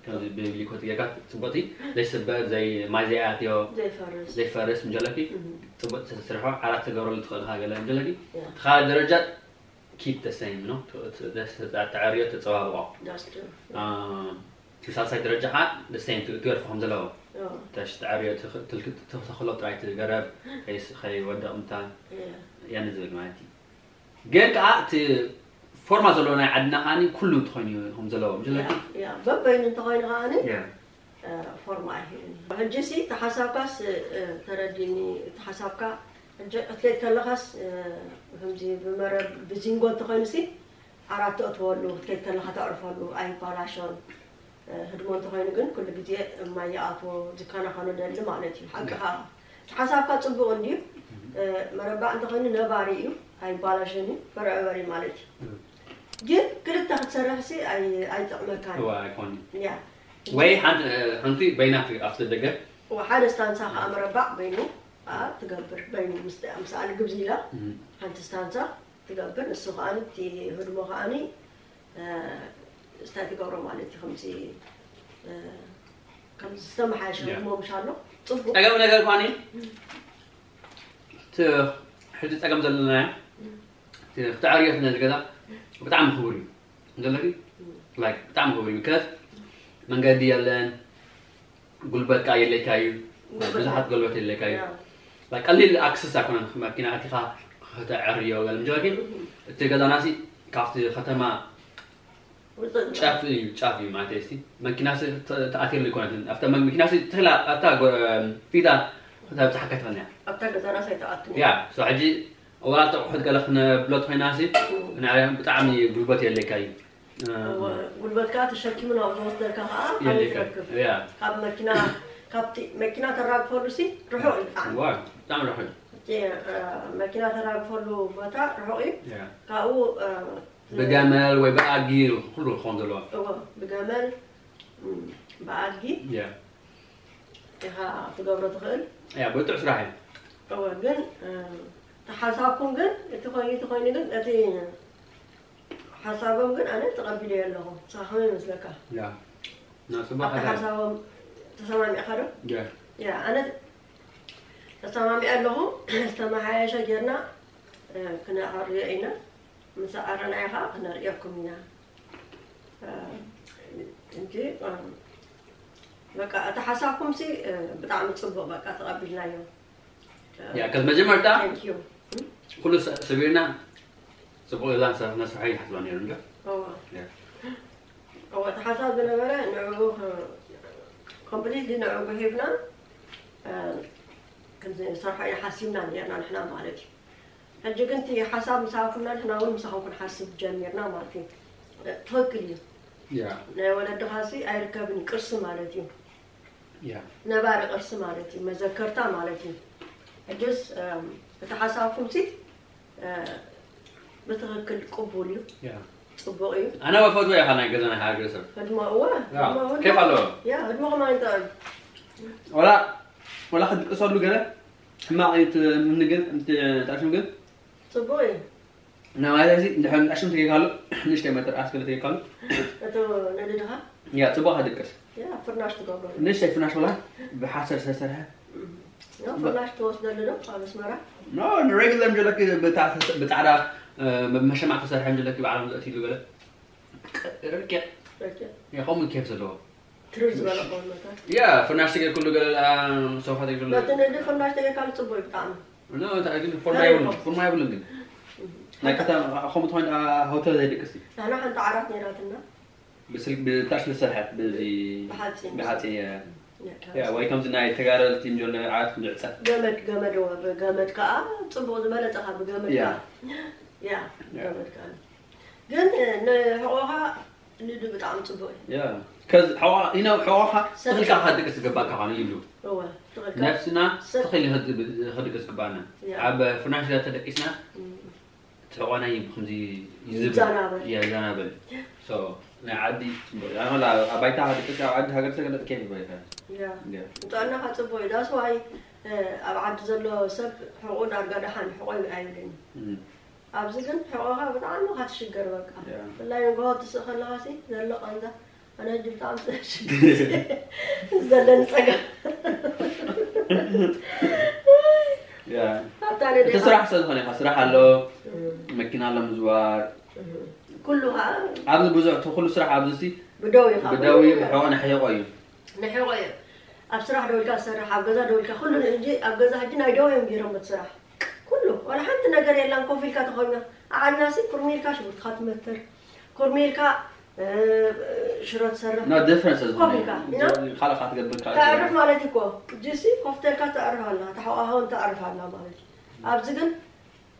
ከምዚ ብብሊኮት ጌርካ ፅቡቕቲ ዘይስበር ዘይ ማይ ዘይኣትዮ ዘይፈርስ ምጀለኪ ፅቡቕ ተስርሖ ዓራት ተገብረሉ ትኽእል ሃገለ ምጀለኪ እቲ ካልኣይ ደረጃ ኪድ ተሰይም ነው ተዕርዮ ተፀባብቆ እቲ ሳልሳይ ደረጃ ከዓ ደሰይም ትገርፎ ከም ዘለዎ ተዕርዮ ተኽሎ ጥራይ ትገረብ ከይወደቕ ምታን ያነ ዝብል ማለት እዩ። ግን ከዓ እቲ ፎርማ ዘለዎ ናይ ዓድና ከዓኒ ኩሉ እንተኾይኑ ከም ዘለዎ ምጀለኪ በበይኑ እንተኾይኑ ከዓኒ ፎርማ ኣይህብን እዩ። ሕጂ ሲ እቲ ሓሳብካስ ተረዲኒ። እቲ ሓሳብካ ሕጂ ክትከይድ ከለኻስ ከምዚ ብመረብ ብዚንጎ እንተኾይኑ ሲ ዓራት ተእትወሉ ክትከይድ ከለኻ ተዕርፈሉ ኣይባላሾን። ህድሞ እንተኾይኑ ግን ኩሉ ግዜ ማይ ይኣትዎ ዝከናኸኖ ደሊ ማለት እዩ። ሓቅኻ ሓሳብካ ጽቡቕ እንድዩ። መረባዕ እንተኾይኑ ነባሪ እዩ፣ ኣይባላሸን እዩ፣ ፈረዕበር እዩ ማለት እዩ። ግን ክልተ ክትሰርሕሲ ኣይ- ኣይጠቕመካን እዩ። ኣይኮን ያ ወይ ሓንቲ ሓንቲ በይናት ኣብቲ ደገ ሓደ ስታንሳ ከዓ መረባዕ በይኑ ከዓ ትገብር በይኑ ምስኣ ልግብዝ ኢላ ሓንቲ ስታንሳ ትገብር። ንሱ ከዓ እቲ ህድሞ ከዓ እንታይ ትገብሮ ማለት እዩ ከምዚ ከምዚ ዝተመሓየሸ ህድሞ ምሽ ኣሎ። ፅቡቅ ጸገም ነገር ኳኒ እቲ ሕጂ ጸገም ዘለናያ እቲ ክትዕርዮ ነዚ ገዛ ብጣዕሚ ክቡር እዩ ዘለኪ ላይክ ብጣዕሚ ክቡር እዩ። ምክንያት መንገዲ የለን፣ ጉልበት ከዓ የለካ እዩ፣ ብዙሓት ጉልበት የለካ እዩ። ላይክ ቀሊል ኣክሰስ ኣይኮነን መኪና ኣቲኻ ከተዕርዮ ገለ ምጀለኪ። እቲ ገዛናሲ ካብቲ ከተማ ጫፍ እዩ ጫፍ እዩ ማለት እዩ። መኪና ተኣትየሉ ይኮነት ኣብታ መኪና ትላ ኣብታ ፊታ ተብፅሓካ ትኸንያ ኣብታ ገዛናስ ኣይተኣትን ያ ሶ ሕጂ ዋላ ተቑሑት ገለ ክነብሎ ተኮይና ሲ ንዓለም ብጣዕሚ ጉልበት የለካ እዩ። ጉልበትካ ተሸኪሙ ናብ ዝወስደካ ከዓ ኣበይ ትረክብ? ካብ መኪና ካብቲ መኪና ተራግፈሉ ሲ ርሑቕ እዩ ብጣዕሚ። ብጣዕሚ ርሑቕ እዩ። መኪና ተራግፈሉ ቦታ ርሑቕ እዩ። ካብኡ ብገመል ወይ ብኣድጊ ኩሉ ክኾን ዘለዎ። ብገመል ብኣድጊ ኢኻ ክትገብሮ ትኽእል። ያ ብርቱዕ ስራሕ እዩ። እወ ግን ተሓሳብኩም ግን እቲ ኮይኑ እቲ ኮይኑ ግን እቲ ሓሳቦም ግን ኣነ ተቐቢለዮ ኣለኹ። ንስኻ ከመይ ይመስለካ? ያ ናጽባ ኣብቲ ሓሳቦም ተሰማሚዕካ ዶ? ያ ያ ኣነ ተሰማሚዐ ኣለኹ። ዝተመሓየሸ ጌርና ክነዕርዮ ኢና። ምስ ኣረናዮ ከዓ ክነርእየኩም ኢና። እንጂ በቃ እቲ ሓሳብኩም ሲ ብጣዕሚ ፅቡቅ በቃ ተቐቢልናዮ። ያ ከዚ መጀመርታ Thank you። ኩሉ ሰ- ሰቢርና ጽቡቕ ገዛ ንሰርሕ ነስርሖ ይሓስባ ነይሩ እንዶ እወ እወ እቲ ሓሳብ ዝነበረ ንዕኡ ኮምፕሊትሊ ንዕኡ ሂብና ክንሰርሖ ኢና ሓሲብና ነርና ንሕና ማለት እዩ። ሕጂ ግን እቲ ሓሳብ ምሳኹምና ንሕና እውን ምሳኹም ክንሓስብ ጀሚርና ማለት እዩ። ትኽክል እዩ። ያ ናይ ወለድኻ ሲ ኣይርከብን እዩ ቅርሲ ማለት እዩ። ያ ነባሪ ቅርሲ ማለት እዩ። መዘከርታ ማለት እዩ። ሕጅስ እቲ ሓሳብኩም ሲ ብትኽክል ቅቡል እዩ። ያ ፅቡቕ እዩ። ኣነ ወፈትዎ ኢኻ ናይ ገዛና ሃገር ሰብ ህድሞ እወ ያ ህድሞ- ኬፍ ኣለዎ ያ ህድሞ ከማን ይጠቕም። ወላ ወላ ክትቅሰሉ ገለ ሕማቕ እዩ እቲ ምኒ ግን እቲ ጣሽም ግን ፅቡቕ እዩ። ንማለት እዚ እንድሕር ጣሽም ተጌካሉ ንእሽተይ መተር ኣስከለ ተጌካሉ እቶ ነድድኻ ያ ጽቡቕ ከድቅስ ያ ፍርናሽ ትገብሮ ንእሽተይ ፍርናሽ ወላ ብሓሰር ዝተሰርሐ ያ ፍርናሽ ትወስደሉ ዶ ኣብ ኣስመራ? ኖ ንሬጉላር ምጀለክ ብጻዕዳ መሸማዕ ተሰርሐ ምጀለክ ባዕሎም ዘእትሉ ገለ ረቂቕ ረቂቕ ያ ከምኡ ኬፍ ዘለዎ ትርር ዝበለ ቆመታት ያ ፍርናሽ ተጌርኩሉ ገለ ሶፋ ተጌርኩሉ ነቲ ነዲ ፍርናሽ ተጌርካሉ ፅቡቅ እዩ ብጣዕሚ። ኖ እንታይ ግን ፎርማ የብሉን ፎርማ የብሉን ግን ናይ ከተማ ከምኡ ትኾን ሆቴል ዘይደቅስ እዩ ናና ሓንቲ ዓራት ነይራትና ብስልክ ብታሽ ዝሰርሐት በዚ ብሓፂን ብሓፂን እየ ነካ- ያ ወይ ከምዚ ናይ ተጋደልቲ እንጀሎ ዓራት ምዕፀ ገመድ ገመድ ወ- ገመድ ከዓ ፅቡቅ ዝበለፀ ካብ ገመድ ያ። ከዓ ያ ገመድ ከዓ ግን ንሕቆኻ ንዱ ብጣዕሚ ፅቡቅ እዩ ያ ከዚ ሕዋ ኢነ ሕዋኻ ትኽልካ ከድቅስ ዝገባካ ኾነ ይብሉ እወ ትኽልካ ነፍስና ሰብ- ትኽል ከድቅስ ዝግባና ያ። ኣብ ፍርናሽ ገ ተደቂስና እም፣ ሕቆና ይብ ከምዚ ይዝብ ይዘናበል። ይዘናበል So ናይ ዓዲ ፅቡቅ እዩ። ኣነ ወላ ኣብ ባይታ ከድቅስ ኣብ ዓዲ ሃገር ተገለጥ ኬፍ ይባይታ ያ ንጥዕናኻ ፅቡቅ እዩ that's why ኣብ ዓዲ ዘሎ ሰብ ሕቆ ዳርጋ ደሓን ሕቆ ኣይብልን እዩ ኣብዚ ግን ሕቆኻ ብጣዕሚ ኢኻ ትሽገር በቃ ያ። ብፍላይ ንግሆ ትስእ ከለኻ ሲ ዘሎ ቃንዛ ኣነ ሕጂ ብጣዕሚ ስለሽገር ዘለኒ ፀገም ያ ኣብታ እቲ ነደ ስራሕ ስለ ዝኾነ ኢኻ ስራሕ ኣሎ መኪና ኣሎ ምዝዋር ኩሉ ከዓ ኣብዚ ብዙሕ እቲ ኩሉ ስራሕ ኣብዚ ሲ ብደው ኢኻ ብደዊ ብሕቆ ንሕይቆ እዩ ንሕቆ እዩ ኣብ ስራሕ ደው ኢልካ ትሰርሕ ኣብ ገዛ ደው ኢልካ ኩሉ ሕጂ ኣብ ገዛ ሕጂ ናይ ደው እዮም ገይሮም እቲ ስራሕ ኩሉ ዋላ ሓንቲ ነገር የላን ኮፍ ኢልካ ተኾይና ኣዓድና ሲ ኩርሚ ኢልካ ሽጉርትኻ ትመትር ኩርሚ ኢልካ ሽሮ ትሰርሕ no difference ኮፍ ኢልካ you know? ካልእ ካትገብር ተዕርፍ ማለት እዩ እኮ ጅሲ ኮፍተልካ ተዕርፍ ኣላ ተሓቋሃውን ተዕርፍ ኣላ ማለት እዩ ኣብዚ ግን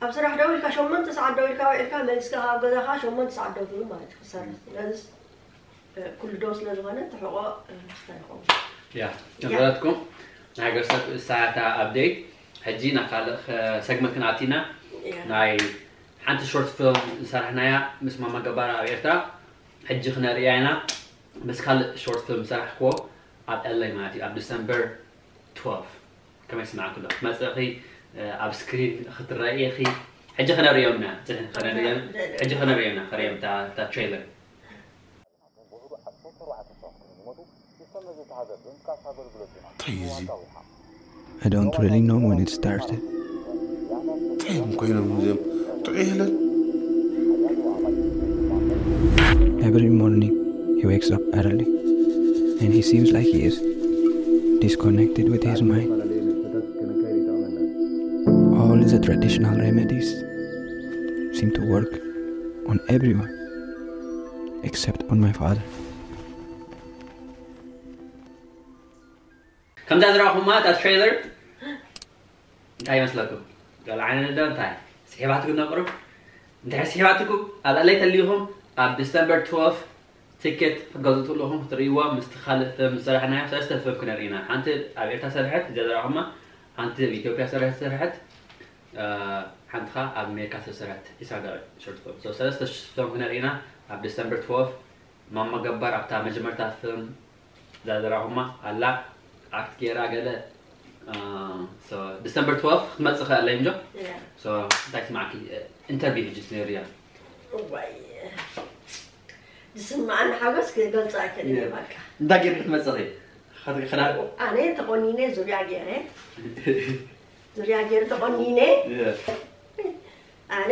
ኣብ ስራሕ ደው ኢልካ ሸሞንተ ሰዓት ደው ኢልካ ውዒልካ መሊስካ ካብ ገዛኻ ሸሞንተ ሰዓት ደው ትብል ማለት እዩ ክትሰርሕ ስለዚ ኩሉ ዶ ስለ ዝኾነ ትሕቆ ምስታይ ይኸውን። ያ ነብረትኩም ናይ ሃገር ሰብ እሳታ ኣፕዴት። ሕጂ ናብ ካልእ ሰግመንት ክንኣቲና። ናይ ሓንቲ ሾርት ፊልም ዝሰራሕናያ ምስ ማማ ገባር ኣብ ኤርትራ ሕጂ ክነርእያ ኢና። ምስ ካልእ ሾርት ፊልም ዝሰራሕክዎ ኣብ ኤለይ ማለት እዩ ኣብ ዲሰምበር ትወልቭ። ከመይ ስማዕኩ ኣሎ ክትመፅእኺ ኣብ ስክሪን ክትረእይኺ። ሕጂ ከነርእዮም ኢና። ሕጂ ከነርእዮም ኢና። ከርእዮም እታ ትሬለር። I don't really know when it started. Every morning, he wakes up early, and he seems like he is disconnected with his mind. All the traditional remedies seem to work on everyone except on my father. ከምዛ ዝረኣኹማ እታ ትሬለር እንታይ ይመስለኩም? ገለ ዓይነት ዶ እንታይ ስሒባትኩም ነቕርብ? እንድሕር ስሒባትኩም ኣብ ኣለይ ተሊኹም ኣብ ዲሰምበር ትወልቭ ቲኬት ክትገዝኡ ትኽእሉ ኢኹም ክትርእይዋ። ምስቲ ካልእ ፊልም ዝሰራሕናዮ ሰለስተ ፊልም ክነርኢ ኢና። ሓንቲ ኣብ ኤርትራ ዝሰርሐት እዚኣ ዝረኣኹማ፣ ሓንቲ ኣብ ኢትዮጵያ ዝሰርሐት ዝሰርሐት፣ ሓንቲ ኸዓ ኣብ ኣሜሪካ ዝተሰርሐት ኢሳጋር ሾርት ፊልም። ሰለስተ ፊልም ክነርኢ ኢና ኣብ ዲሰምበር ትወልቭ። ማማ ገባር ኣብታ መጀመርታ ፊልም ዛዘራኹማ ኣላ ኣክት ጌራ ገለ ዲሰምበር ትወልቭ ክትመፅእ ክእለ እንጆ እንታይ ትስማዕኪ ኢንተርቪው ሕጅስ ነይሩ እያ እዋይ ዝስማዓኒ ሓጎስ ክገልፆ ኣይክእልን እየ በቃ እንታይ ጌርኪ ክትመፅኺ ኣነ ተቆኒነ ዙርያ ገይረ ዙርያ ገይረ ተቆኒነ ኣነ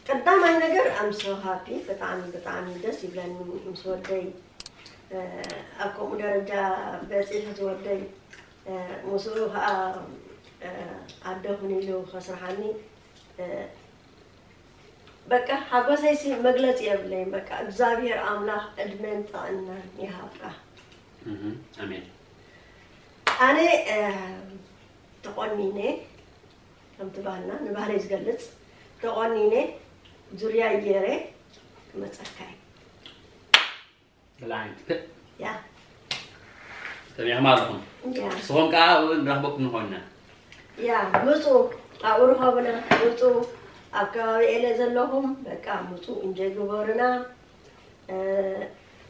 ቀዳማይ ነገር I'm so happy ብጣዕሚ ብጣዕሚ ደስ ይብለኒ ምስ ወደይ ኣብ ከምኡ ደረጃ በፂሑ ዝወደይ ምስኡ ከዓ ኣደ ኩን ኢሉ ከስርሓኒ በቃ ሓጎሰይሲ መግለፂ የብለይን በቃ እግዚኣብሔር ኣምላኽ ዕድመን ጥዕናን ይሃብካ ኣሜን ኣነ ተቆኒነ ከምቲ ባህልና ንባህለይ ዝገልፅ ተቆኒነ ዙርያ ገይረ ክመፀካ እዩ ገለ ዓይነት ትክእ ያ ሰሚዕኩም ኣለኹም ያ ንስኹም ከዓ ኣብኡ ንረኽበኩም ንኾንና ያ ምፁ ኣብኡ ርኸቡና ምፁ ኣብ ከባቢ ኤለ ዘለኹም በቃ ምፁ እንጀ ግበሩና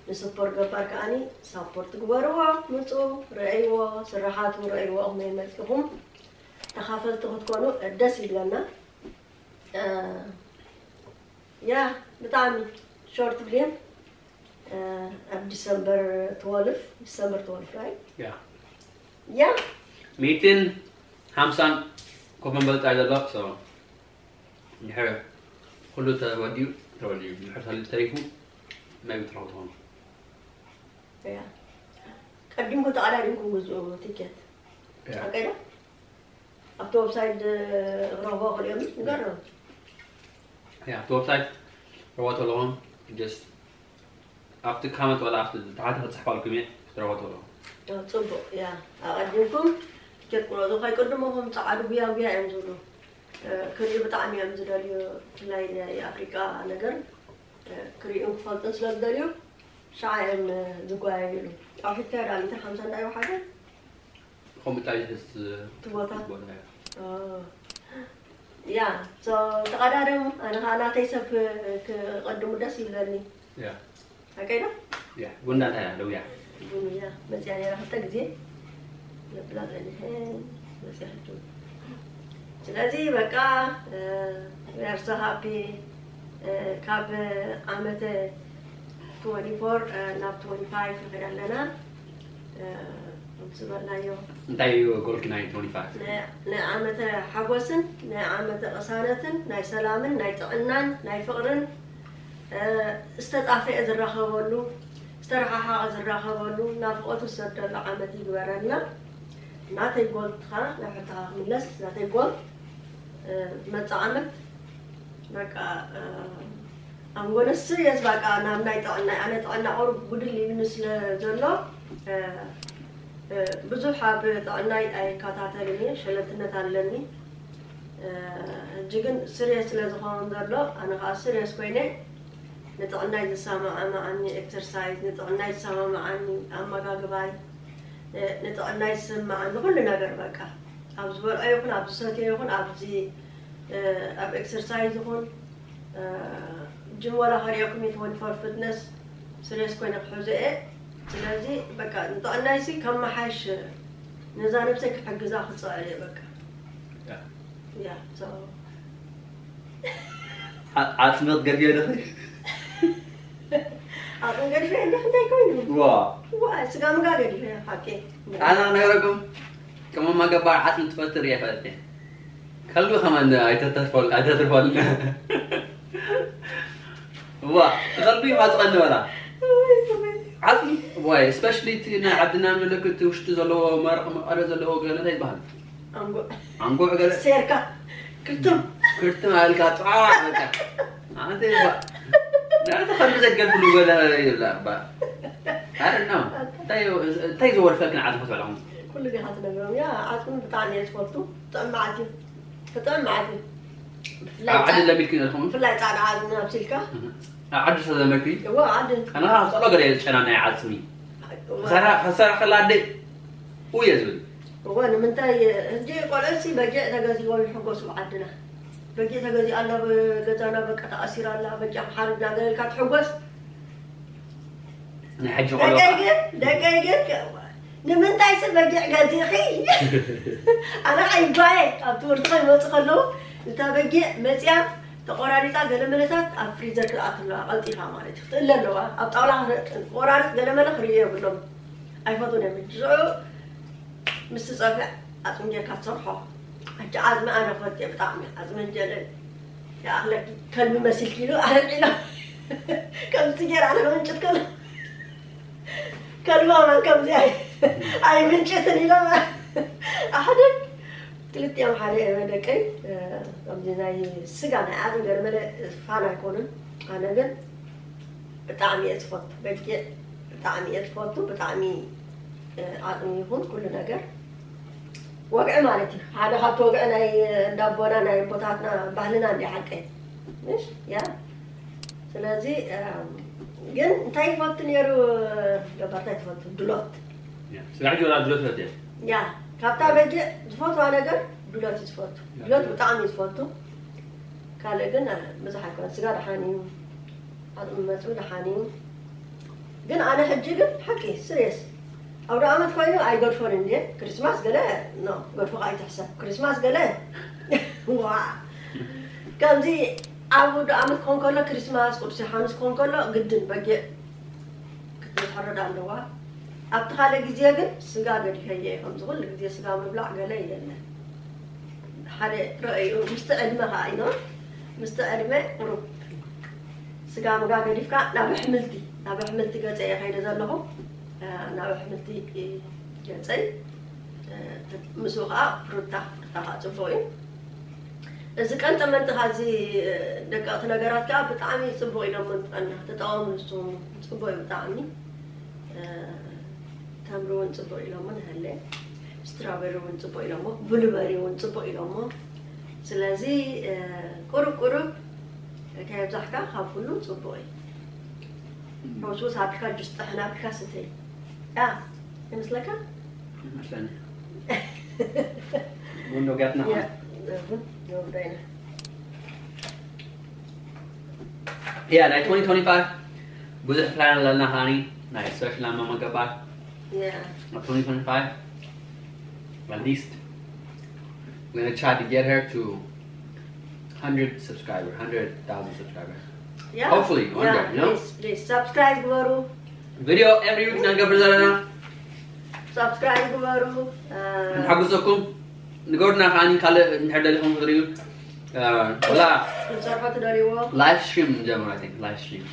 ንስፖርት ገባር ከዓኒ ሳፖርት ግበርዎ ምፁ ረእይዎ ስራሓቱ ረእይዎ እኹም መፂኹም ተኻፈልቲ ክትኮኑ ደስ ይብለና ያ ብጣዕሚ ሾርት ፊልም ኣብ ዲሰምበር ትወልፍ ዲሰምበር ትወልፍ ራይ ያ ያ ሚእትን ሓምሳን ኮፍ መበል ጥራይ ዘሎ ድሕር ኩሉ ተወዲኡ ተወዲኡ ድሕር ተሪፉ ናይ ብትረኹ ትኾኑ ያ ቀዲምኩ ተቐዳዲምኩም ግዝኡ ቲኬት ኣቀዳ ኣብቲ ወብሳይት ረኽቦ ክልኦም ንገሮም ያ ኣብቲ ወብሳይት ረኽቦ ተለኹም ጀስት ኣብቲ ካመንት ዋላ ኣብቲ ታሕቲ ክፅሕፋልኩም እየ ክትረኽቦ ተለኹም ፅቡቅ ያ ኣቐዲምኩም ቲኬት ቁረፁ ከይቅድሙኹም ፀዓዱ ጉያ ጉያ እዮም ዝብሉ ክርኢ ብጣዕሚ እዮም ዝደልዩ ብፍላይ ናይ ኣፍሪቃ ነገር ክርእዩን ክፈልጡን ስለ ዝደልዩ ሸዓ እዮም ዝጓየዩሉ ኣብ ፊትካ ዳ ሚእትን ሓምሳን ዳ ይወሓደ ከምኡ እንታይ ዝሕዝ እቲ ቦታ ቦታ እያ ያ ተቐዳደሙ ኣነ ከዓ ናተይ ሰብ ክቐድሙ ደስ ይብለኒ ያ ኣቀይዶ ያ ጉንዳ እንታይ እያ ደውያ ቡንያ መፅያ ነራ ክልተ ግዜ ነብላ ፀኒሐ መፅያ ሕጂ ስለዚ በቃ we are so happy ካብ ዓመተ twenty-four ናብ twenty-five ንኸድ ኣለና ዝበልናዮ እንታይ እዩ ጎልኪ ናይ twenty-five ናይ ዓመተ ሓጎስን ናይ ዓመተ ቅሳነትን ናይ ሰላምን ናይ ጥዕናን ናይ ፍቕርን ዝተጣፈአ ዝራኸበሉ ዝተረሓሓቐ ዝራኸበሉ ናፍቆቱ ዝሰደሉ ዓመት ይግበረልና ናተይ ጎል ትኻ ናብ ሕልትኻ ክምለስ ናተይ ጎል መፃ ዓመት በቃ I'm gonna serious በቃ ናብ ናይ ጥዕናይ ኣነ ጥዕና ቁሩብ ጉድል ኢሉኒ ስለ ዘሎ ብዙሕ ኣብ ጥዕናይ ኣይከታተልን እየ ሸለልትነት ኣለኒ ሕጂ ግን ስርየስ ስለ ዝኸውን ዘሎ ኣነ ከዓ ስርየስ ኮይነ ንጥዕናይ ዝሰማማዓኒ ኤክሰርሳይዝ፣ ንጥዕናይ ዝሰማማዓኒ ኣመጋግባይ፣ እ፣ ንጥዕናይ ዝስማዓኒ ኩሉ ነገር በቃ። ኣብ ዝበልዖ ይኹን፣ ኣብ ዝሰትዮ ይኹን፣ ኣብዚ፣ እ፣ ኣብ ኤክሰርሳይዝ ይኹን፣ እ፣ ጅም ወላ ከርእየኩም ይትወን ፎር ፊትነስ ስሬስ ኮይነ ክሕዞ እየ። ስለዚ በቃ ንጥዕናይሲ ከመሓይሽ ነዛ ነብሰይ ክሕግዛ ክጽዕር እየ በቃ። ያ። ያ፣ ሶ። ዓ-፣ ዓጽሚ ክትገድፍዮ ዲኺ? ዓጽሚ ገዲፈ እንዲኽ እንታይ ኮይኑ? ዋ። ዋ፣ ስጋ ምጋ ገዲፈ፣ ሓቂ። ኣነ ክነግረኩም፣ ቅመማ ገባር ዓጽሚ ትፈትር እየ ፈልጥ እየ። ከልቢ ከማን ኣይተተርፈል-፣ ኣይተትርፈልና። ዋ፣ ከልቢ ማጽቐኒ በላ። ዓጽሚ፣ ዋይ፣ ስፔሻሊ እቲ ናይ ዓድና ንብለክ እቲ ውሽጢ ዘለዎ መረቕ መቐረ ዘለዎ ገለ እንታይ ይበሃል? ኣንጎ-፣ ኣንጎዕ ገለ ሴርካ ክርትም። ክርትም ኣልካ ጣዕ በቃ። ኣንተ ይባ-፣ ናብቲ ከልቢ ዘገድፍሉ ገለ ይብላ እባ። ኣረ ነው። እንታይ፣ እንታይ ዘወልፈልክን ዓጽሚ ክትበልዖም? ኩሉ ዲኻ ትነግሮም? ያ፣ ዓጽሚ ብጣዕሚ እየ ዝፈቱ። ጥዕም መዓት እዩ። ብጣዕሚ መዓት እዩ። ብፍላይ ኣብ ዓዲ ጻ-፣ ለሚድኪ ዘለኹም? ብፍላይ ጻዕዳ ዓጽሚ ኣብሲልካ። ኣብ ዓዲ ዝተለመድኪ? እዎ፣ ዓዲ። ኣነ ካብ ጸሎ ገለ እየ ዝጨና ናይ ዓጽሚ። እዎ። ክሰራ-፣ ክሰራ ከላ ኣደይ፣ ኡየ ዝብል። እዎ፣ ንምንታይ፣ ሕጂ ቆልዑሲ በጊዕ ተገዚእዎም ይሕጎሱ ኣብ ዓድና። በጊዕ ተገዚኣ ኣላ፣ ኣብ ገዛና በቃ ተኣሲራ ኣላ፣ በጊዕ ክሓርድ እናገለልካ ትሕጎስ። ናይ ሕጂ ቆልዑ ደቀይ ከዓ ግን፣ ደቀይ ግን ከ-፣ ንምንታይ ስል በጊዕ ገዚእኺ? ኣነ ዓይባየ ኣብ ትምህርቲ ከይመፁ ከለዉ፣ እታ በጊዕ መፅያ ተቆራሪፃ ገለ መለታት ኣብ ፍሪዘር ክትኣቱ ኣለዋ፣ ቀልጢፋ ማለት እዩ። ክትእለ ኣለዋ፣ ኣብ ጣውላ ክረ-፣ ቆራርፅ ገለ መለ ክርእዩ የብሎም። ኣይፈቱን እዮም። ሽዑ ምስ ትፀብዕ ዓፅሚ ጌርካ ትሰርሖ። ሕጂ ዓፅሚ ኣነ ፈትየ ብጣዕሚ፣ ዓፅሚ እንጀለ ይኣኽለኪ፣ ከልቢ መሲልኪ ኢሉ ኣልዒሎ። ከምዚ ገይረ ኣነ ክምንጭት ከሎ፣ ከልቢ ከማን ከምዚ ኣይ-፣ ኣይምንጭትን ኢሎም። ሓደ ክልቲኦም ሓደ እየ ደቀይ፣ እ፣ ከምዚ ናይ ስጋ ናይ ዓፅሚ ገለ መለ ፋን ኣይኮኑን። ኣነ ግን ብጣዕሚ እየ ዝፈቱ፣ በጊዕ ብጣዕሚ እየ ዝፈቱ፣ ብጣዕሚ፣ እ፣ ዓቕሚ ይኹን ኩሉ ነገር ወግዒ ማለት እዩ። ሓደ ካብቲ ወግዒ ናይ እንዳቦና ናይ ኣቦታትና ባህልና እንዲ ሓቀይ። እሺ፣ ያ። ስለዚ፣ እ፣ ግን እንታይ ይፈቱ ነይሩ? ገባር እንታይ ትፈቱ? ድሎት። ያ፣ ስራሕ ጆላ ድሎት ፈትየ። ያ፣ ካብታ በጊዕ ዝፈትዋ ነገር ድሎት እዩ ዝፈቱ። ያ፣ ድሎት ያ። ብጣዕሚ እዩ ዝፈቱ። ካልእ ግን፣ እ፣ ብዙሕ ኣይኮነ። ስጋ ደሓን እዩ። ዓቕሚ መፅኡ ደሓን እዩ። ግን ኣነ ሕጂ ግን ሓቂ ስሬስ ኣውደ ዓመት ኮይኑ ኣይገድፎን እንዴ። ክሪስማስ ገለ ኖ፣ ገድፎ ከዓ ኣይትሕሰብ። ክሪስማስ ገለ ዋ። ከምዚ ኣብ ውድ ዓመት ክኾን ከሎ ክሪስማስ፣ ቅዱስ ዮሃንስ ክኾን ከሎ ግድን በጊዕ ክትሕረድ ኣለዋ። ኣብቲ ካልእ ግዜ ግን ስጋ ገዲፈየ። ከምዚ ኩሉ ግዜ ስጋ ምብላዕ ገለ የለን። ሓደ ረኣዩ ምስቲ ዕድመ ከዓ እዩ፣ ምስቲ ዕድመ ቁሩብ ስጋ ምጋ ገዲፍካ ናብ ኣሕምልቲ፣ ናብ ኣሕምልቲ ገፀ እየ ከይደ ዘለኹ። እ፣ ናብ ኣሕምልቲ ገፀይ፣ እ፣ ምስኡ ከዓ ፍሩታ፣ ፍሩታ ከዓ ፅቡቅ እዩ። እዚ ቀንጠ መንጢ ካዚ ደቀቕቲ ነገራት ከዓ ብጣዕሚ ፅቡቅ ኢሎሞ ንጥዕና ተጠቐሙ ንሱ ፅቡቅ እዩ ብጣዕሚ። እ፣ ተምሪ እውን ፅቡቅ ኢሎሞ ንሀለ፣ ስትራበሪ እውን ፅቡቅ ኢሎሞ፣ ብሉበሪ እውን ፅቡቅ ኢሎሞ። ስለዚ፣ እ፣ ቁሩብ ቁሩብ ከየብዛሕካ ካብ ኩሉ ፅቡቅ እዩ። ሕውስውስ ኣቢልካ ጁስ ጥሕን ኣቢልካ ስተይ። ያ፣ ይመስለካ? ይመስለኒ። ቡን ዶ ጋትና ያ፣ ቡን ዶ ጋይና። ያ፣ ናይ twenty twenty-five ብዙሕ ፕላን ኣለና፣ ሃኒ፣ ናይ ሰርች ላማ መገባር። ያ። ኣብ twenty twenty-five, at least, we're gonna try to get her to hundred subscriber, hundred thousand subscriber. ያ። Hopefully, one ያ፣ day, you know? Please, please, subscribe ግበሩ። ቪድዮ every week ኢና ንገብር ዘለና። Subscribe ግበሩ። እ፣ ንሓግዘኩም። ንገሩና ከዓኒ ካልእ እንድሕር ደሊኹም ክትርእዩ። እ፣ ወላ ክንሰርሖ ትደልይዎ? Live stream ንጀምር፣ I think, live stream።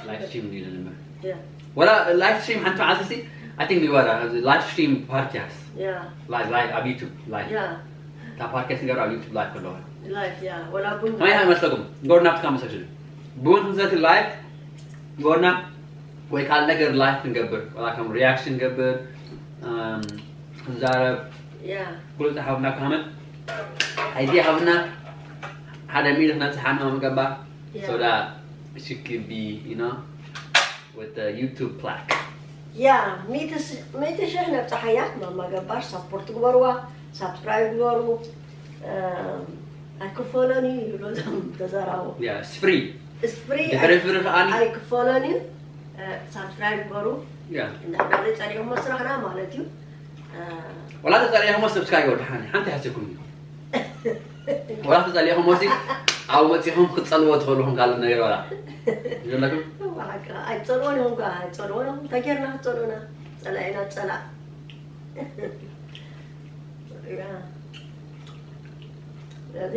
Live stream ድዩ ንጀምር? ያ። ወላ live stream ሓንቲ መዓልቲ ሲ፣ I think ንግበራ፣ ኣብዚ live stream podcast። ያ። Live፣ live ኣብ YouTube፣ live። ያ። እታ podcast ንገብራ ኣብ YouTube live ከለዋ። Live፣ ያ። ወላ ቡን ከመይ ይመስለኩም? ንገሩና ኣብቲ comment section። ቡን ክንሰቲ live ንገሩና። ወይ ካልእ ነገር ላይፍ ክንገብር፣ ወላ ከም ሪያክሽን ንገብር፣ እም፣ ክንዛረብ፣ ያ። ኩሉ ሓብና ክሃመት፣ ኣይዲያ ሃብና፣ ሓደ ሚሊ ክነብጽሕ ሓና ምገባ፣ ያ። So that She could be, you know, with the YouTube plaque. ያ ሚእቲ ሽሕ ነብፃሓያ። ማማ ገባር ሳፖርት ግበርዋ፣ ሳብስክራይብ ግበሩ። ኣይክፈሎን እዩ ይብሉ እዞም ተዘራቡ። Yeah, it's free. ስፍሪ ድሕሪ ፍሪ ከዓኒ ኣይክፈሎን እዩ። ሳብስክራይብ ግበሩ። Yeah. እንድሕር ዘይፀሊእኹሞ ስራሕና ማለት እዩ። ወላ ተፀሊእኹሞ ሰብስክራይብ ወድሓኒ ሓንቲ ሓሲኩም እዩ። ወላ ተፀሊእኹሞ ሲ ኣብ መፂኹም ክትፀልዎ ትኽእሉ ኹም ካልእ ነገር ወላ ዘለኩም ኣይፀልዎን እዮም ኳ ኣይፀልዎን እዮም። እንታይ ጌርና ክትፀልኡና? ፀላኢና ፀላእ። ስለዚ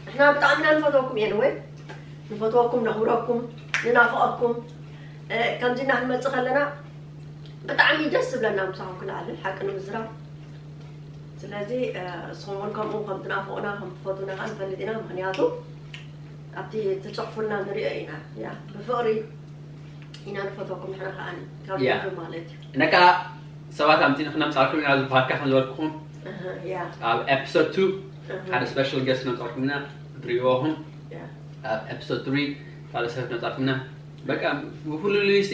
ንሕና ብጣዕሚ ኢና ንፈትወኩም። Anyway ንፈትወኩም፣ ነኽብረኩም፣ ንናፍቐኩም። ከምዚ እና ክንመፅእ ከለና ብጣዕሚ ደስ ዝብለና ምሳኹም ክነዕልል ሓቂ ንምዝራብ። ስለዚ ንስኹም እውን ከምኡ ከም ትናፍቑና ከም ትፈትውና ከዓ ንፈልጥ ኢና። ምክንያቱ ኣብቲ ትፅሕፉልና ንሪኦ ኢና። ያ ብፍቕሪ ኢና ንፈትወኩም። ንሕና ከዓ ካብ ልቢ ማለት እዩ። ነካ ሰባት ኣምፂ ንክነምፃልኩም ኢና ዝበሃልካ ከም ዝበልኩኹም ያ ኣብ ኤፒሶድ ቱ ሓደ ስፔሻል ገስት ነምፃልኩም ኢና ክትሪእዎ ኹም። ኣብ ኤፒሶድ ትሪ ካልእ ሰብ ነምፃልኩም ኢና። በቃ ብፍሉልዩ ሲ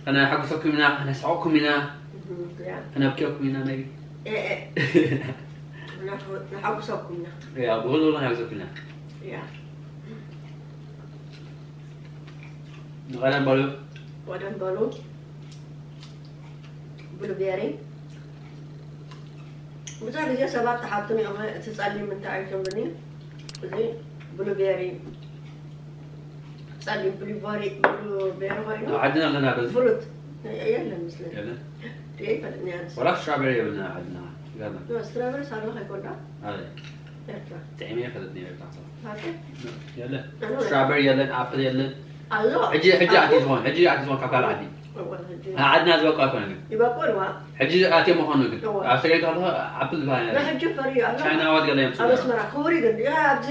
ከነሓጉሰኩም ኢና፣ ከነስሐቕኩም ኢና፣ ያ ከነብክየኩም ኢና። ናይ ንሓጉሰኩም ኢና። ያ ብኩሉ ከነሓጉሰኩም ኢና። ያ ንቐደም በሉ ወደም በሉ ብሉቤሪ ብዙሕ ግዜ ሰባት ተሓቱን እዮም። እቲ ጸሊም እንታይ ኣይትብሉኒ? እዚ ብሉቤሪ ጸሊም ብሉቤሪ ብሉቤሪ ኮይኑ ኣብ ዓድና ኣለና በዚ ፍሉት የለን ምስለ የለን። ይፈልጥኒ ኣንስ ወላ ስትራበሪ የብልና ኣብ ዓድና። ይገርመካ። ስትራበሪ ሳሎ ከይኮንዳ ኣይ ኤርትራ ጥዕመ ይፈልጥኒ ኤርትራ። ሃገ የለን። ስትራበሪ የለን፣ ኣፕል የለን። ኣሎ ሕጂ ሕጂ ኣቲ ዝኾን ሕጂ ኣቲ ዝኾን ካብ ካልእ ዓዲ። ኣብ ዓድና ዝበቁል ኣይኮነን ግን ይበቁል ዋ ሕጂ ኣትዮ ምዃኑ ግን እዋ። ኣብ ሰገድ ከለኹ ኣፕል ዝበሃል ንሕጂ ፈርዩ ኣሎ ቻይናዋት ገለ ኣብ የምፅኡ ኣስመራ ክቡር እዩ ግን ያ ኣብዚ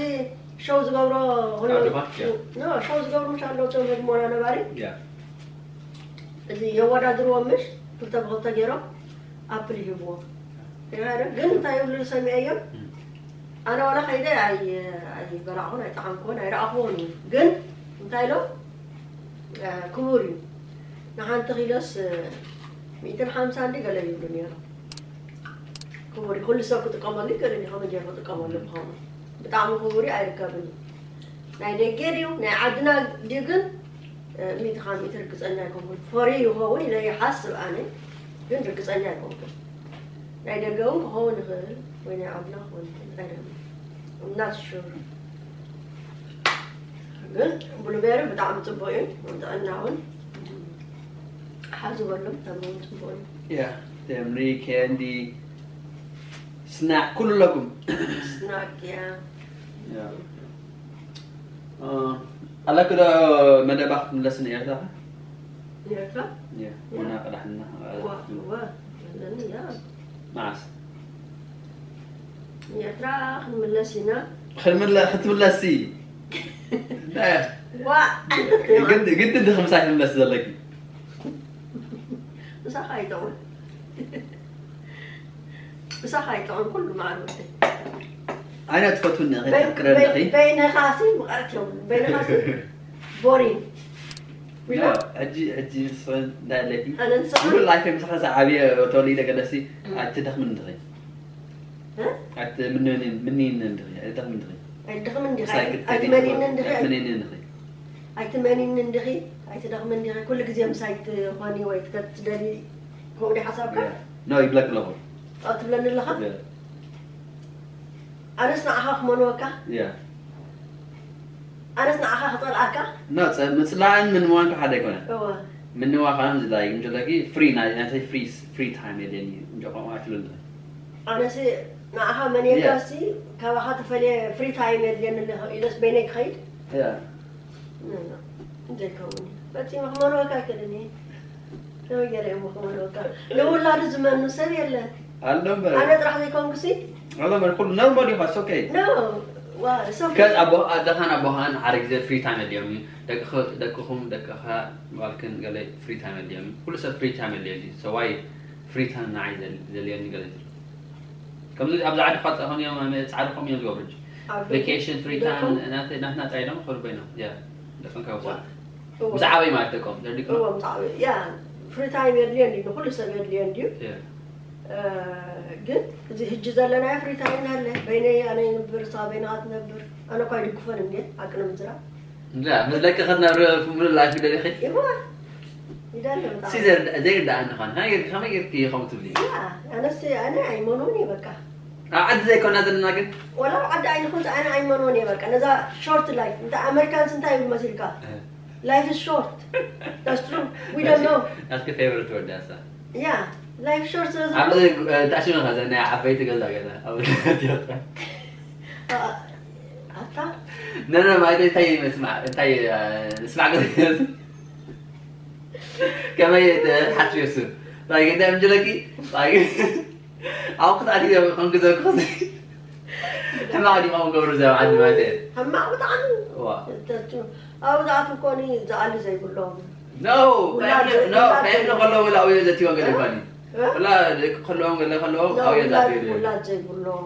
ሸው ዝገብሮ ኣብ ዱባይ? ያ። ሸው ዝገብሩ ምሽ ኣለዉ ቶም ህድሞና ነባሪ ያ እዚ የወዳድርዎም ምሽ ክልተ ብክልተ ገይሮም ኣፕል ይህብዎም ግን እንታይ ይብሉ ሰሚዐዮም እም። ኣነ ዋላ ከይደ ኣይ- ኣይበላዕኹን ኣይጠዓምኩዎን ኣይረኣኽዎን እዩ ግን እንታይ ኢሎም እ፣ ክቡር እዩ ንሓንቲ ኪሎስ እ፣ ሚእትን ሓምሳ እንዲ ገለ ይብሉ ነይሮም ክቡር እዩ ኩሉ ሰብ ክጥቀመሉ ይክእል እዩ ከመ ገይሩ ክጥቀመሉ ብኸምኡ ብጣዕሚ ክቡር እዩ ኣይርከብን እዩ ናይ ደገ ድዩ ናይ ዓድና ድዩ ግን እ፣ ሚእቲ ካብ ሚእቲ ርግፀኛ ኣይኮንኩን ፈሪ ይኸውን ኢለ ይሓስብ ኣነ ግን ርግፀኛ ኣይኮንኩን ናይ ደገ እውን ክኸውን ይኽእል ወይ ናይ ዓድና ክኸውን ይኽእል ኣይደለም እናትሹር ግን ብሉቤሪ ብጣዕሚ ፅቡቅ እዩ ንጥዕና እውን ሓዙ በሎም ተምሪ እውን ፅቡቅ እዩ ያ ተምሪ፣ ኬንዲ፣ ስናክ ኩሉ ኣለኩም። ስናክ ያ ያ። እ፣ ኣለክ ዶ መደባ ክትምለስ ንኤርትራ? ንኤርትራ ያ፣ ቡና ቀዳሕና። ዋ ዋ ኣለኒ ያ መዓስ? ንኤርትራ ክንምለስ ኢና ክንምለ- ክትምለሲ። ዳ- ዋ ግድ ግድ ድኺ ምሳይ ክትምለሲ ዘለኪ። ምሳኻ ኣይጠውን ምሳኻ ኣይጠውን ኩሉ መዓል ወደይ ኣነ ትፈትውኒ ኢኺ ተፍቅረኒ ኢኺ። በይንኻሲ ምቐረት የብሉ በይንኻሲ ቦሪን ያ፣ ሕጂ ሕጂ ንስኺ እንታይ ኣለኪ? ኣነ ንስኻ ሙሉእ ላይፈይ ምሳኻ ዝዓብየ ተወሊደ ገለሲ ኣይትደኽምን ድኺ? እ? ኣይትምንንን ምንንን ድኺ? ኣይትደኽምን ድኺ? ኣይትደኽምን ዲኻ ምሳይ ክትከዲ ኣይትመንንን ድኺ ኣይትምንንን ድኺ? ኣይትመንንን ድኺ ኣይትደኽምን ዲኺ ኩሉ ግዜ ምሳይ ትኾኒ ወይ ክትደሊ ከምኡ ዲ ሓሳብካ ያ። ኖ ይብለክ ኣለኹ። ኣብ ትብለኒ ኣለኻ ያ። ኣነስ ንዓኻ ክመንወካ ያ። ኣነስ ንዓኻ ክፀልኣካ ኖ፣ ጸ- ምጽላእን ምንዋን ካብ ሓደ ኣይኮነን። እወ ምንዋ ከኣ ምዝላይ እንጀለኪ ፍሪ ናይ ናተይ ፍሪ ፍሪ ታይም የድልየኒ እንጀ ከምኡ ኣይትብልን። ኣነሲ ንዓኻ መንየካ ያ። ሲ ካባኻ ተፈልየ ፍሪ ታይም የድልየኒ ኣለኹ ኢለስ በይነይ ክኸይድ ያ። እንዘይከውን ፈፂመ ክመንወካ ኣይክእልን እየ ከመይ ገይረ እዮም ክመንወካ ንውላዱ ዝመኑ ሰብ የለን ኣሎ እምበር ኣነ ጥራሕ ዘይኮንኩ ሲ ኣሎ እምበር ኩሉ ኖርማል እዩ። ኦኬ። ኖ ዋ ሶ ከዝ ኣቦ ኣደኻን ኣቦኻን ሓደ ግዜ ፍሪ ታይም የድልዮም እዩ። ደቅኽ- ደቅኹም ደቅኻ ጓልክን ገለ ፍሪ ታይም የድልዮም እዩ። ኩሉ ሰብ ፍሪ ታይም የድልዮ እዩ። ሰዋይ ፍሪ ታይም ንዓይ ዘል- ዘልየኒ ገለ ይብል። ከምዚ ኣብዚ ዓዲ ኳ ጸኸም እዮም ኣነ ጻዕሪ ከም እዮም ዝገብሩ እንጂ Vacation, free time ናትና ጥራይ ዶም ክህሉ ኮይኖም። ያ ደቀንካ ይወስዱ። ምስ ዓበይ ማለት ደቆም ደርዲቅና። እዎ ምስ ዓበይ ያ፣ ፍሪ ታይም የድልየን ድዩ? ንኩሉ ሰብ የድልየን ድዩ? ግን እዚ ሕጂ ዘለናዮ ፍሪ ታይም ኣለ። በይነይ ኣነ ይንብር፣ እሳ በይናኻ ትነብር። ኣነ እኳ ይድግፎን እንዴ፣ ሓቂ ንምዝራብ። ላ ምስ ደቂ ክትነብር ሙሉ ላይፍ ይደሊኺ? ይዋ ይደለ በጣም። ሲዘር ዘይርዳእኒ ኾነ ከመይ ጌርኪ ከምኡ ትብሊ? ያ፣ ኣነስ ኣነ ኣይመኖን እየ በቃ። ኣብ ዓዲ ዘይኮና ዘለና ግን ወላ ኣብ ዓዲ ኣይንኹን ኣነ ኣይመኖን እየ በቃ። ነዛ ሾርት ላይፍ እንተ ኣመሪካንስ እንታይ ይብል መሲልካ? Life is short. That's true. We don't know. ናትኪ ፌቨርት ወርድ እያ እሳ። Yeah, life short ስለዚ ኣብዚ ተኣሽመ ከዘ ናይ ዓበይቲ ገዛ ገዛ ኣብ ኣታ ነነ ማለት እንታይ መስማዕ እንታይ ስማዕ ገዛ ከመይ ሓስብ የሱ ጌታ ምጅለኪ ኣብ ክትኣት እዮም ከም ግዘ ክኸዚ ሕማቕ ዲማ ክገብሩ ዘ ዓዲ ማለት እየ ሕማቕ ብጣዕሚ ዋ ተቱ ኣብኡ ዝኣትዉ ኮኒ ዝኣሊ ዘይብሎም No, family no, family ከለዉ ወላ ኣብኡ ዘትይዋ ገለ ይባኒ ወላ ደቂ ከለዎም ገለ ከለዎም ኣብኡ ውላድ ዘትይዋ ውላድ ዘይብሎም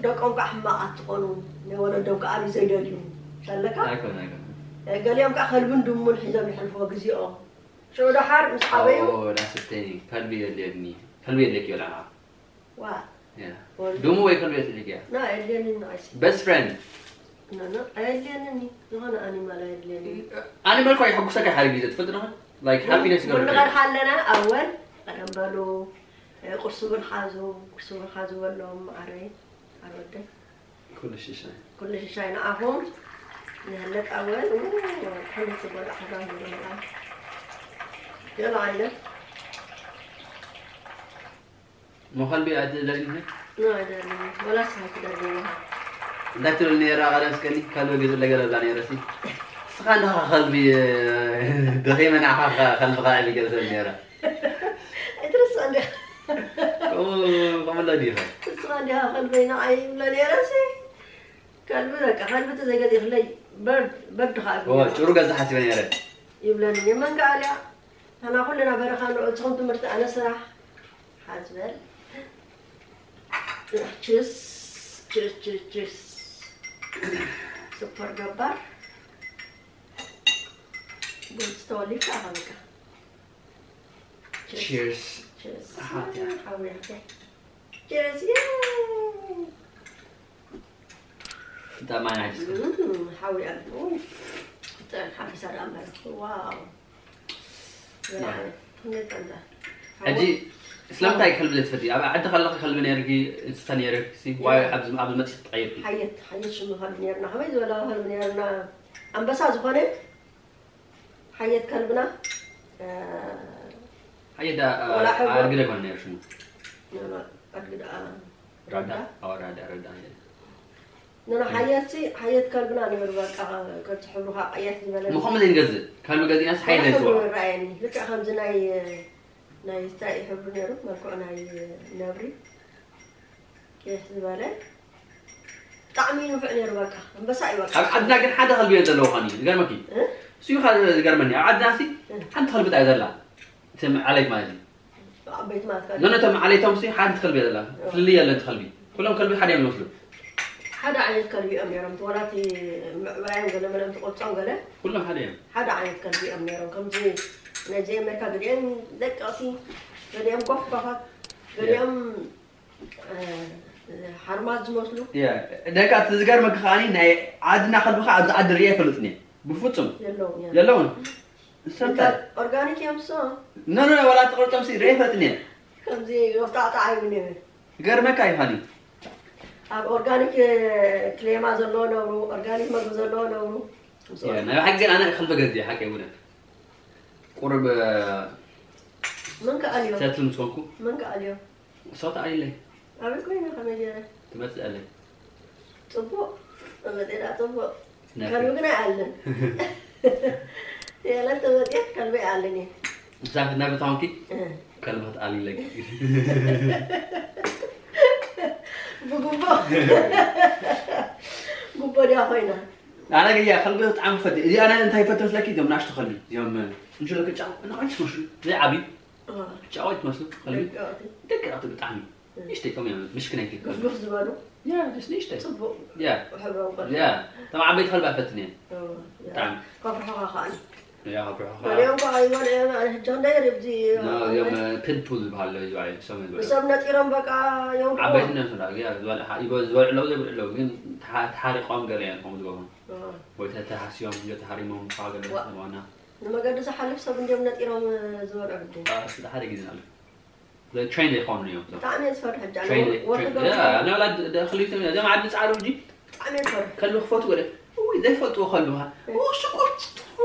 ደቆም ከዓ ሕማቓት ትኾኑ ንወለዶም ከዓ ኣሊ ዘይደልዩ ኣለካ ኣይኮነ ኣይኮነ ገሊኦም ከዓ ከልብን ድሙን ሒዞም ይሕልፍዎ ግዜኦም ሽዑ ደሓር ምስ ዓበዩ ዳስብተኒ ከልቢ የድልየኒ ከልቢ የድልየኪ ይብላና ዋ ድሙ ወይ ከልቢ የድልየኪ እያ ና የድልየኒ ንዓይሲ best friend ኣየድልየኒ ዝኾነ ኣኒማል ኣየድልየኒ ኣኒማል እኳ የሐጉሰካ ሓደ ግዜ ትፈልጥ ዶ like happiness ይገብረካ ንቐርሓ ኣለና ኣወል ቀደም በሉ ቁርሲ እውን ሓዙ ቁርሲ እውን ሓዙ በሎም ማዓረይ ኣረወደይ ኩሉ ሽሻይ ኩሉ ሽሻይ ንዓኹም ንህለጥ ኣወል ኩሉ ዝበሉ ሓዛም ዝበሉ ገለ ዓይነት መኸልቢ ኣይትደልኒ ኖ ኣይደልኒ ወላ ስኻ ትደልኒ እንታይ ትብል ነራ ቀደም እስከኒ ከልቢ ግዝለ ገለ ብላ ነረ ሲ እስኻ እንድኻ ከልቢ ደኺመ ንዓኻ ከልብኻ ኢሊ ገለ ትብል ነራ ኣይትርስዕ እንዲኻ ከምላ ዲኻ እስኻ እንዲኻ ከልበይ ንዓይ ይብለ ነረ ሲ ከልቢ በቃ ከልቢ ተዘይገዚእክለይ በርድ በርድ ከዓ ጭሩ ገዛ ሓሲበ ነረ ይብለኒ የመን ከዓ ኣልያ ኣና ኩልና በረኻ ንዕፅኹም ትምህርቲ ኣነ ስራሕ ሓዝበል ችስ ችስ ችስ ችስ ስፖር ገባር ጎንፂ ተወሊድካ ኣኻ በቃ Cheers. ችስ ኣሓት እያ። ሓውያ ችስ That my nice. ሓውያ ሓፈሳ ደኣ ማለት ዋው ሕጂ ስለምንታይ ከልቢ ዘይትፈትይ ኣብ ዓዲ ከለኺ ከልቢ ነርኪ እንስሳ ነርኪ ዋይ ኣብዚ ኣብዚ መፅእ ትቀይርኪ ሓየት ሓየት ሽሙ ከልቢ ነርና ከመይ ዝበለ ከልቢ ነርና ኣንበሳ ዝኾነ ሓየት ከልብና ሓየት ኣድግደ ኮነ ነር ሽሙ ኣድግዳ ራዳ ኣወራዳ ረዳ ንና ሓየት ሲ ሓየት ከልብና ነሩ በቃ ከምቲ ሕብሩኻ ቀየት ዝበለ ምኾም ዘይንገዝእ ከልቢ ገዚእናስ ሓየት ዘይስዋ ረኣየኒ ልክዕ ከምዚ ናይ ናይ እንታይ ሕብሩ ነሩ መልክዑ ናይ ነብሪ ቀይሕ ዝበለ ብጣዕሚ ንፉዕ ነሩ በቃ ኣንበሳ እዩ በቃ ኣብ ዓድና ግን ሓደ ከልቢ እየ ዘለዎ ኸኒ ዝገርመኪ እሱ እዩ ዝገርመኒ ኣብ ዓድና ሲ ሓንቲ ከልቢ ጣይ ዘላ ትም ዓለይት ማለት እዩ ዓበይቲ ማለት ኖ ነቶም ዓለይቶም ሲ ሓንቲ ከልቢ እየ ዘላ ፍልልይ የለን ከልቢ ኩሎም ከልቢ ሓደ እዮም ዝመስሉ ሓደ ዓይነት ከልቢ እዮም ነሮም እቲ ወላ እቲ ምዕባዮም ገለ መለ እቲ ቆልፆም ገለ ኩሎም ሓደ እዮም ሓደ ዓይነት ከልቢ እዮም ነሮም ከምዚ ናይዚ ኣሜሪካ ገሊኦም ደቀቕቲ ገሊኦም ጎፍጓፋት ገሊኦም ሓርማዝ ዝመስሉ ደቂ ኣቲ ዝገርመኪ ከዓኒ ናይ ዓድና ከልቢ ከዓ ኣብዚ ዓዲ ርእየ ኣይፈልጥን እየ ብፍፁም የለውን እዮም የለውን ንሰምታይ ኦርጋኒክ እዮም ሶ ኖ ኖ ወላ ትቆርጦም ሲ ርእየ ኣይፈልጥን እየ ከምዚ መፍጣዕጣዕ ኣይብን እዩ ይገርመካ ይኸኒ ኣብ ኦርጋኒክ ክሌማ ዘለዎ ነብሩ ኦርጋኒክ መግቢ ዘለዎ ነብሩ ናይ ሓቂ ኣነ ከልቢ ገዚእ ሓቂ እውነት ቁርብ መን ከኣልዮ ሰትል ምስ ኮንኩ መን ከኣልዮ ሰው ተኣልለይ ኣበይ ኮይነ ከመይ ገይረ ትመፅእ ኣለይ ፅቡቅ መመጤዳ ፅቡቅ ከልቢ ግን ኣይኣልን የለን ተመጤት ከልቢ ኣይኣልን እየ ምሳት ናብ ታንኪ ከልቢ ክትኣልለይ ብጉቦ ጉቦ ድያ ኮይና ኣነ ገያ ከልቢ ብጣዕሚ ፈት እዚ ኣነ እንታይ ፈት መስለኪ እዞም ናሽቶ ከልቢ እዚኦም እንሽለክ ጫው ንዓንስ መስሉ ዘይዓብዩ ጫው ትመስሉ ከልቢ ደቂ ራቱ ብጣዕሚ ንእሽተይ ከምኡ እዮም ምሽክነይቲ ግፍግፍ ዝበሉ ያ just ንእሽተይ ፅቡቅ ያ ሕብሮም ቆልዑ ያ ተማ ዓበይቲ ከልቢ ኣይፈትን እየ እ፣ ያ። ብጣዕሚ ከፍርሑኻ ከኣኒ ያ ከፍርሑኻ ወዲኦም ከዓ ይበልዑ እዮም ኣነ ሕጂ ክንደይ ርብዚ እዮም ፒንፑል ዝበሃል እዩ ዝበሃል ሰም ዝበልዑ ብሰብ ነጢሮም በቃ የውድዎ ዓበይቲ እዮም ስላ ያ ዝበልዑ ኣለዉ ዘይብልዑ ኣለዉ ግን ተሓ- ተሓሪቆም ገለ እዮም ከምኡ ዝገብሩ ወይ ተተሃስዮም ገ ተሃሪሞም ከዓ ገለ ዋ። ዋና ንመገዲ ዝሓልፍ ሰብ እንዲዮም ነጢሮም ዝበልዑ ሕጂ ሓደ ግዜ ኣሎ ትሬን ዘይኮኑ እዮም እዞም። ብጣዕሚ እየ ዝፈርሕ ሕጂ ኣነ ትሬን ወርሒ ትሬን- ገ ያ፣ እና ወላድ ደ- ክልተ እዮም። እዞም ዓዲ ፃዕዱ ሕጂ ብጣዕሚ እየ ዝፈርሕ ከሉ ክፈቱ ገለ ውይ ዘይፈልጥዎ ከሉ ውይ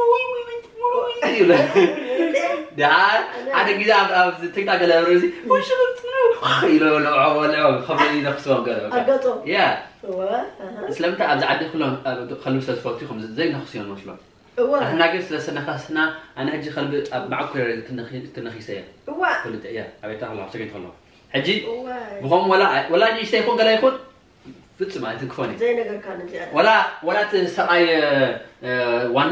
ውይ ውይ ውይ ይብለ ደሓር ሓደ ግዜ ኣብ ኣብ ትግጣ ገለ ርዚ ውይ ሽጉርቲ ኢሎ ለውዖ ለውዖ ከም ይነክስዎም ገለ በቃ። ኣገጾም ያ እወ ኣሃ። ስለምንታይ ኣብዚ ዓዲ ኩሎም ኣብ- ከሉ ስለ ዝፈቱ ከም ዘይነክስዮም መስሎም እወ ንሕና ግን ስለ ዝተነኸስና ኣነ ሕጂ ከልቢ ኣብ መዓኮር ትነኺሰ እያ እወ ፍልጥ እያ ኣቤታ ከለኹ ሰገይት ከለኹ ሕጂ እወ ብኸም ወላ ወላ ንእሽተ ይኹን ገለ ይኹን ፍጹም ኣይትንክፎን እዩ ዘይነገርካ ነዚኣ ወላ ወላ እቲ ሰብኣይ እ፣ ዋኑ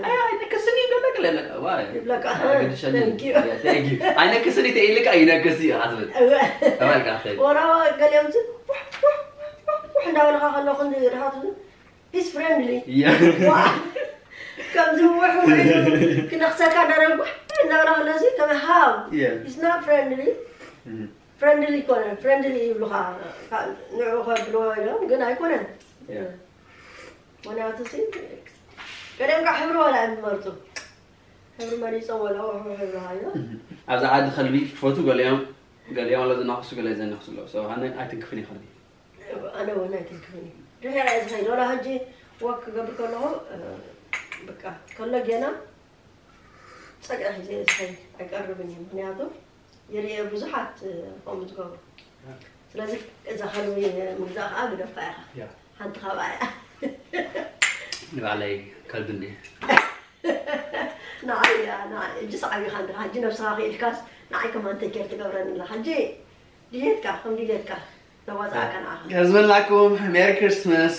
ኣይ ኣይነክስን እዩ ገለ ገለ ይብለካ ዋ ይብለካ ኣይገድሸኒ Thank you። Thank you። ኣይነክስን እዩ ተኢልካ ይነክስ እዩ ኣትብል እወ ተባልካ ከይድ ወላ ገሊኦም ሲ ውሕ ውሕ ውሕ ውሕ እንዳበልካ ከለኹ እንዲ ድሓት He's friendly. Yeah. ከምዚ ውሕ ውሕ ክነኽሰካ ደረጉሕ እናበላ ከለዚ ከም how Yeah. He's not friendly. Mhm. Friendly ይኮነ friendly ይብሉኻ ንዑ ከብልዎ ኢሎም ግን ኣይኮነን Yeah. ምክንያቱ ሲ ገደም ከዓ ሕብሪ ወላ እዮም ዝመርፁ ሕብሪ መሪፆም ወላ ውሕ ውሕ ይብሉኻ እዮም ኣብዚ ዓዲ ከልቢ ክፈቱ ገሊኦም ገሊኦም ኣሎ ዝናኽሱ ገለ ዘናኽሱ ኣለዉ ሰብ ኣነ ኣይትንክፍን ይኸልቢ ኣነ እውን ኣይትንክፍን እዩ ድሕሪያ እየ ዝኸይድ ወላ ሕጂ ወክ ክገብር ከለኹ በቃ ከሎ ጌና ፀግዒ ሒዘ እየ ዝኸይድ ኣይቀርብን እዩ ምክንያቱ ይርእየ ብዙሓት ከምኡ ዝገብሩ ስለዚ እዛ ከልቢ ምግዛእ ከዓ ግደፋ ኢኻ ሓንቲ ካብኣ እያ ንባዕለይ ከልብኒ ንዓይ እያ ንዓይ እጅስ ዓቢኻ እንድኻ ሕጂ ነብስኻ ክኢልካስ ንዓይ ከማን ተኬር ትገብረኒ ኣላ ሕጂ ድሌትካ ከም ድሌትካ ዘዋፅኣካ ንዓኻ ከዝበላኩም ሜሪ ክርስመስ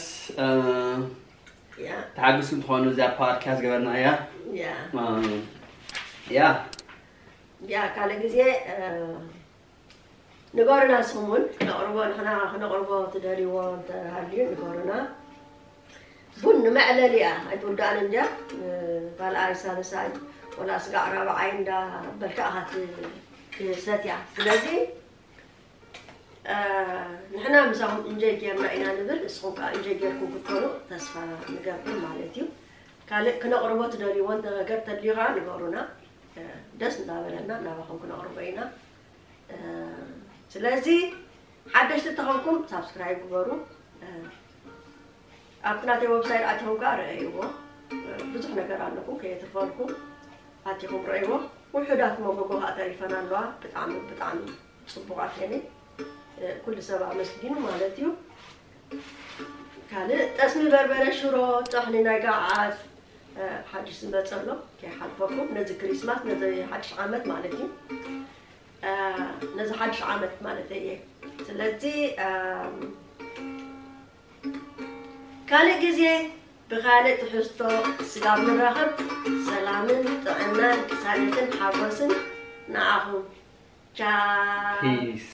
ያ ተሓግስኩም ትኾኑ እዚኣ ፓድካስት ገበርና እያ ያ ያ ያ ካልእ ግዜ ንገሩና ስሙን ነቕርቦ ንሕና ክነቕርቦ ትደልይዎ እንተሃልዩ ንገሩና ቡን ንመዕለሊ እያ ኣይትውዳእን እንድያ ካልኣይ ሳልሳይ ወላ ስጋዕ ራብዓይ እንዳ በልካ ኢኻ ትሰትያ ስለዚ ንሕና ምሳኹም እንጆይ ጌርና ኢና ንብል እስኹም ከዓ እንጆይ ጌርኩም ክትኮኑ ተስፋ ንገብር ማለት እዩ ካልእ ክነቕርቦ ትደልይዎ ነገር ተድልዩ ከዓ ንገሩና ደስ እንዳበለና ናባኹም ክነቕርቦ ኢና ስለዚ ሓደሽቲ ተኾንኩም ሳብስክራይብ ግበሩ ኣብቲ ናተይ ወብሳይት ኣቲኹም ከዓ ረአይዎ ብዙሕ ነገር ኣለኩም ከየትርፈልኩም ኣቲኹም ረእይዎ ውሑዳት መጎጎ ከዓ ተሪፈን ኣለዋ ብጣዕሚ ብጣዕሚ ፅቡቓት የኔ ኩሉ ሰብ ኣመስጊኑ ማለት እዩ ካልእ ጠስሚ በርበረ ሽሮ ጥሕኒ ናይ ጋዓት ሓድሽ ዝመፀ ኣሎ ከይሓልፈኩም ነዚ ክሪስማስ ነዚ ሓድሽ ዓመት ማለት እዩ ነዚ ሓድሽ ዓመት ማለት እየ ስለዚ ካልእ ግዜ ብኻልእ ትሕዝቶ ስጋብ ንራኸብ ሰላምን ጥዕናን ቅሳነትን ሓጎስን ንዓኹም ቻው ፒስ